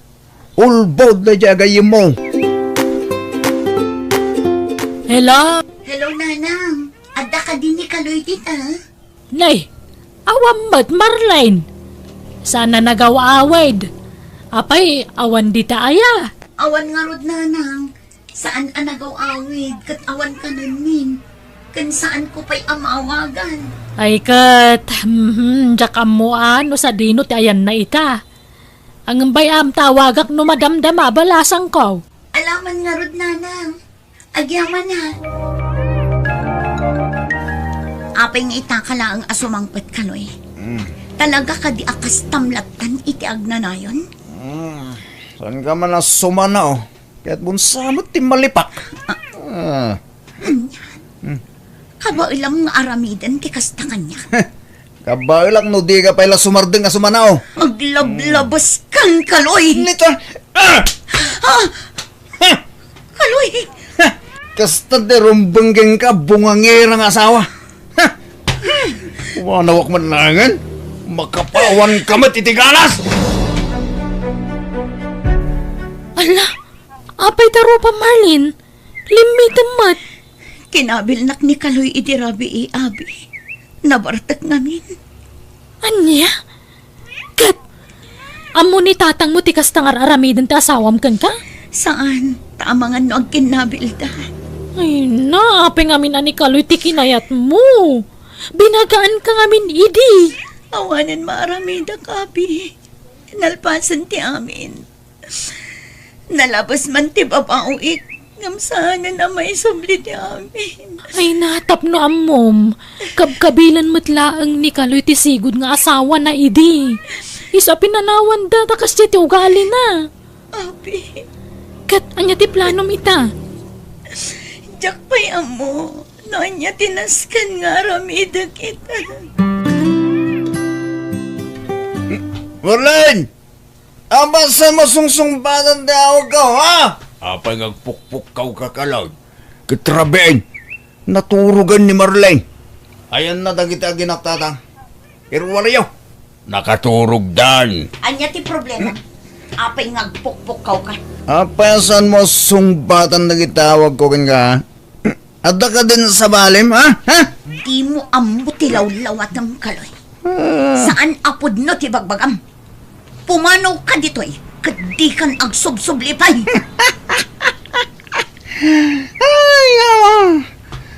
Ulbod daydiay a gayyemmo. Hello? Hello, Nanang. Adda kadi ni Kaloy dita? Nay, awan met, Marlene. Saan a nagaw-awid. Apay, awan dita aya? Awan ngarud, Nanang. Saan a nagaw-awid ket awan kanenmin. Ken saanko pay a maawagan. Ay ket, mhm, diak ammoan no sadino ti ayanna ita. Ngem bay-am ta awagak no madamdama a balasangko. Alaman ngarud, Nanang. Agyamanak. Apay nga itaka laeng a sumangpet, Kaloy? Mm. Talaga kadi a kastam lattan iti agnanayon? Hmm, saan ka man a sumana, oh? Ket bunsa met ti malipak? Ah. Ah. Hmm. Kabaelam nga aramiden ti kasta kaniak. Kabaelak no di ka pay la sumardeng a sumana, oh. Aglablabas kan, Kaloy! Nita! Ah! Ah! Ha! Kaloy! Ha! Kasta ti rumbeng kenka, bungangera nga asawa. Ha! Wanawak man laengen. Makapawan ka met iti galas! Ala, apay ta rupa, Marlene? Limmitem met. Kinabilnak ni Kaloy idi rabii, abi. Nabartek ngamin. Ania? Ket, ammo ni tatangmo ti kasta nga ar-aramiden ti asawam kenka? Saan, ta amangan no agkinnabilda. Ay na, apay ngamin a ni Kaloy ti kinayatmo. Binagaanka ngamin idi. Awanen maaramidak, abi. Nalpasen ti amin. Nalabes man ti babaoek, ngem saanen a maisubli ti amin. Ay na, tapno ammom, kabkabilan met laeng ni Kaloy ti sigud nga asawana idi. Isu a pinanawanda ta kasdiay ti ugalina. Abi. Ket ania ti planom ita? Diak pay ammo no ania ti nasken nga aramidek ita. Marlene! Apay saan mo sungsungbatan ti awagko, ha? Apay nga agpukpukkaw ka, Kaloy? Ket rabiin, naturogen ni Marlene. Ayanna dagiti aginak, Tatang. Iruaryo. Nakaturogdan. Ania ti problema? Apay nga agpukpukkaw ka? Apay a saan mo sungbatan dagiti awagko kenka, ha? Adda kadin sabalem, ha? Ha? Dimo ammo ti lawlawatem, Kaloy. Ah. Saan a pudno ti bagbagam. Pumanaw ka ditoy, ket dikan agsubsubli pay. Ay, awa.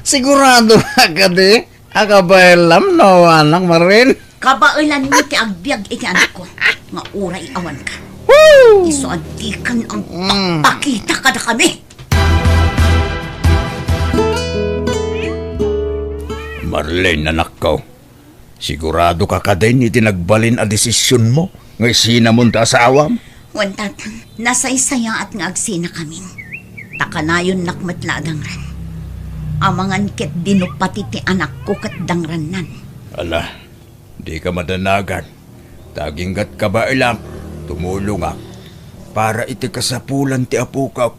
Sigurado ka kadi a kabaelam no awanak, Marlene? Kabaelanmi ti agbiag iti anakko, nga uray awanka. Woo! Isu a dikan agpakpakita kadakami. Marlene, anakko, sigurado ka kadin iti nagbalin a desisionmo nga isinamon ti asawam? Wen, Tatang, nasaysayaat nga agsinakamin. Ta kanayonnak met la a dangran. Amangan ketdi no pati ti anakko ket dangrannan. Ala, dika madanagan. Ta aginggat kabaelak, tumulongak para iti kasapulan ti apok.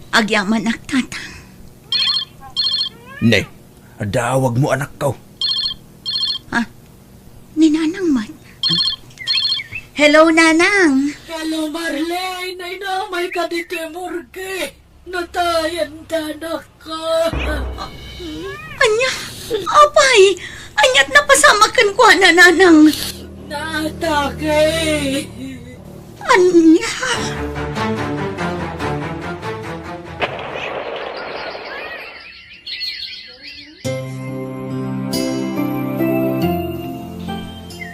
Agyamanak, Tatang. Ne, adda awagmo, anakko. Ha? Ni Nanang met. Hello, Nanang. Hello, Marlene. Nainamay ka ditoy morgue. Natayan ta, anakko. Ania? Apay? Ania't napasamak kenkuana, Nanang? Naatake. Ania?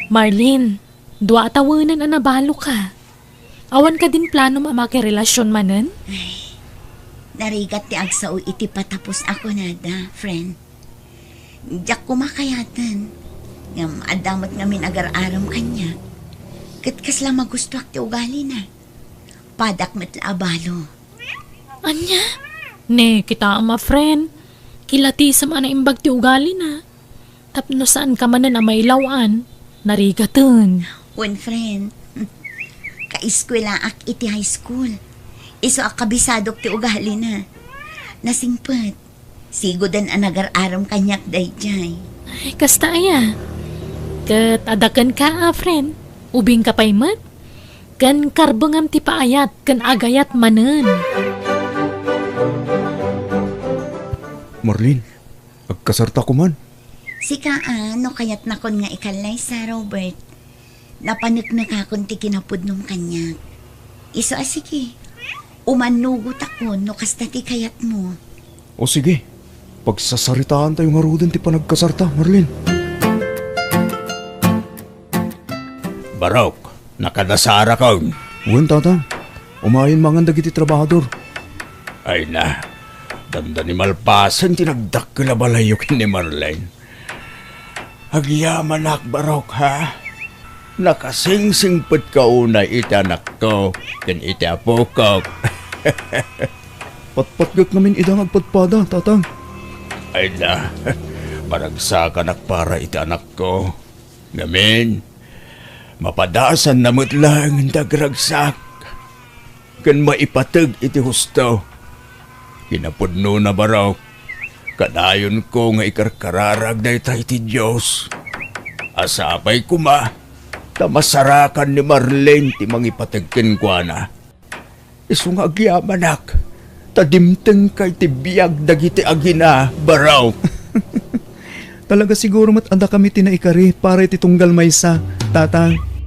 Marlene, dua a tawenen a nabaloka. Awan kadin planom a makirelasyon manen? Ay, narigat ti agsao iti patapos a kunada, friend. Diak koma kayaten. Ngem adda met ngamin agar-arem kaniak. Ket kasla magustoak ti ugalina. Padak met la a balo. Ania? Ne, kitaem a friend. Kilatisem a naimbag ti ugalina. Tapno saanka manen a mailaw-an, narigaten. Wen, friend. Kaeskuelaak iti high school. Isu a kabisadok ti ugalina. Nasingpet. Sigoden a nagar-arem kaniak daydiay. Ay, kasta aya. Ket adda kenka a friend. Ubingka pay met. Ken karbengam ti paayat ken agayat manen. Marlene, agkasarta koman. Sika a, no kayatnakon nga ikallaysa, Robert, napaneknekakon ti kinapudnom kaniak. Isu a sige, umannugotakon no kasta ti kayatmo. O sige, pagsasaritaantayo ngaruden ti panagkasarta, Marlene. Barok, nakadasarakon. Wen, Tatang. Umayen mangan dagiti trabahador. Ay na, dandani malpasen ti nagdakkel a balayyo ken ni Marlene. Agyamanak, Barok, ha? Nakasingsingpetka unay iti anakko ken iti apokok. Patpatgek ngamin ida nga agpadpada, Tatang. Ay na, maragsakanak para iti anakko. Ngamin, mapadasanna met laeng ti agragsak ken maipateg iti husto. Kinapudnona, Barok, kadayonko nga ikarkararag dayta iti Dios. Sapay koma ta masarakan ni Marlene ti mangipateg kenkuana. Isu nga agyamanak, ta dimtengka iti biag dagiti agina, Barok. Talaga siguro met a dakami ti naikari para iti tunggal maysa, Tatang.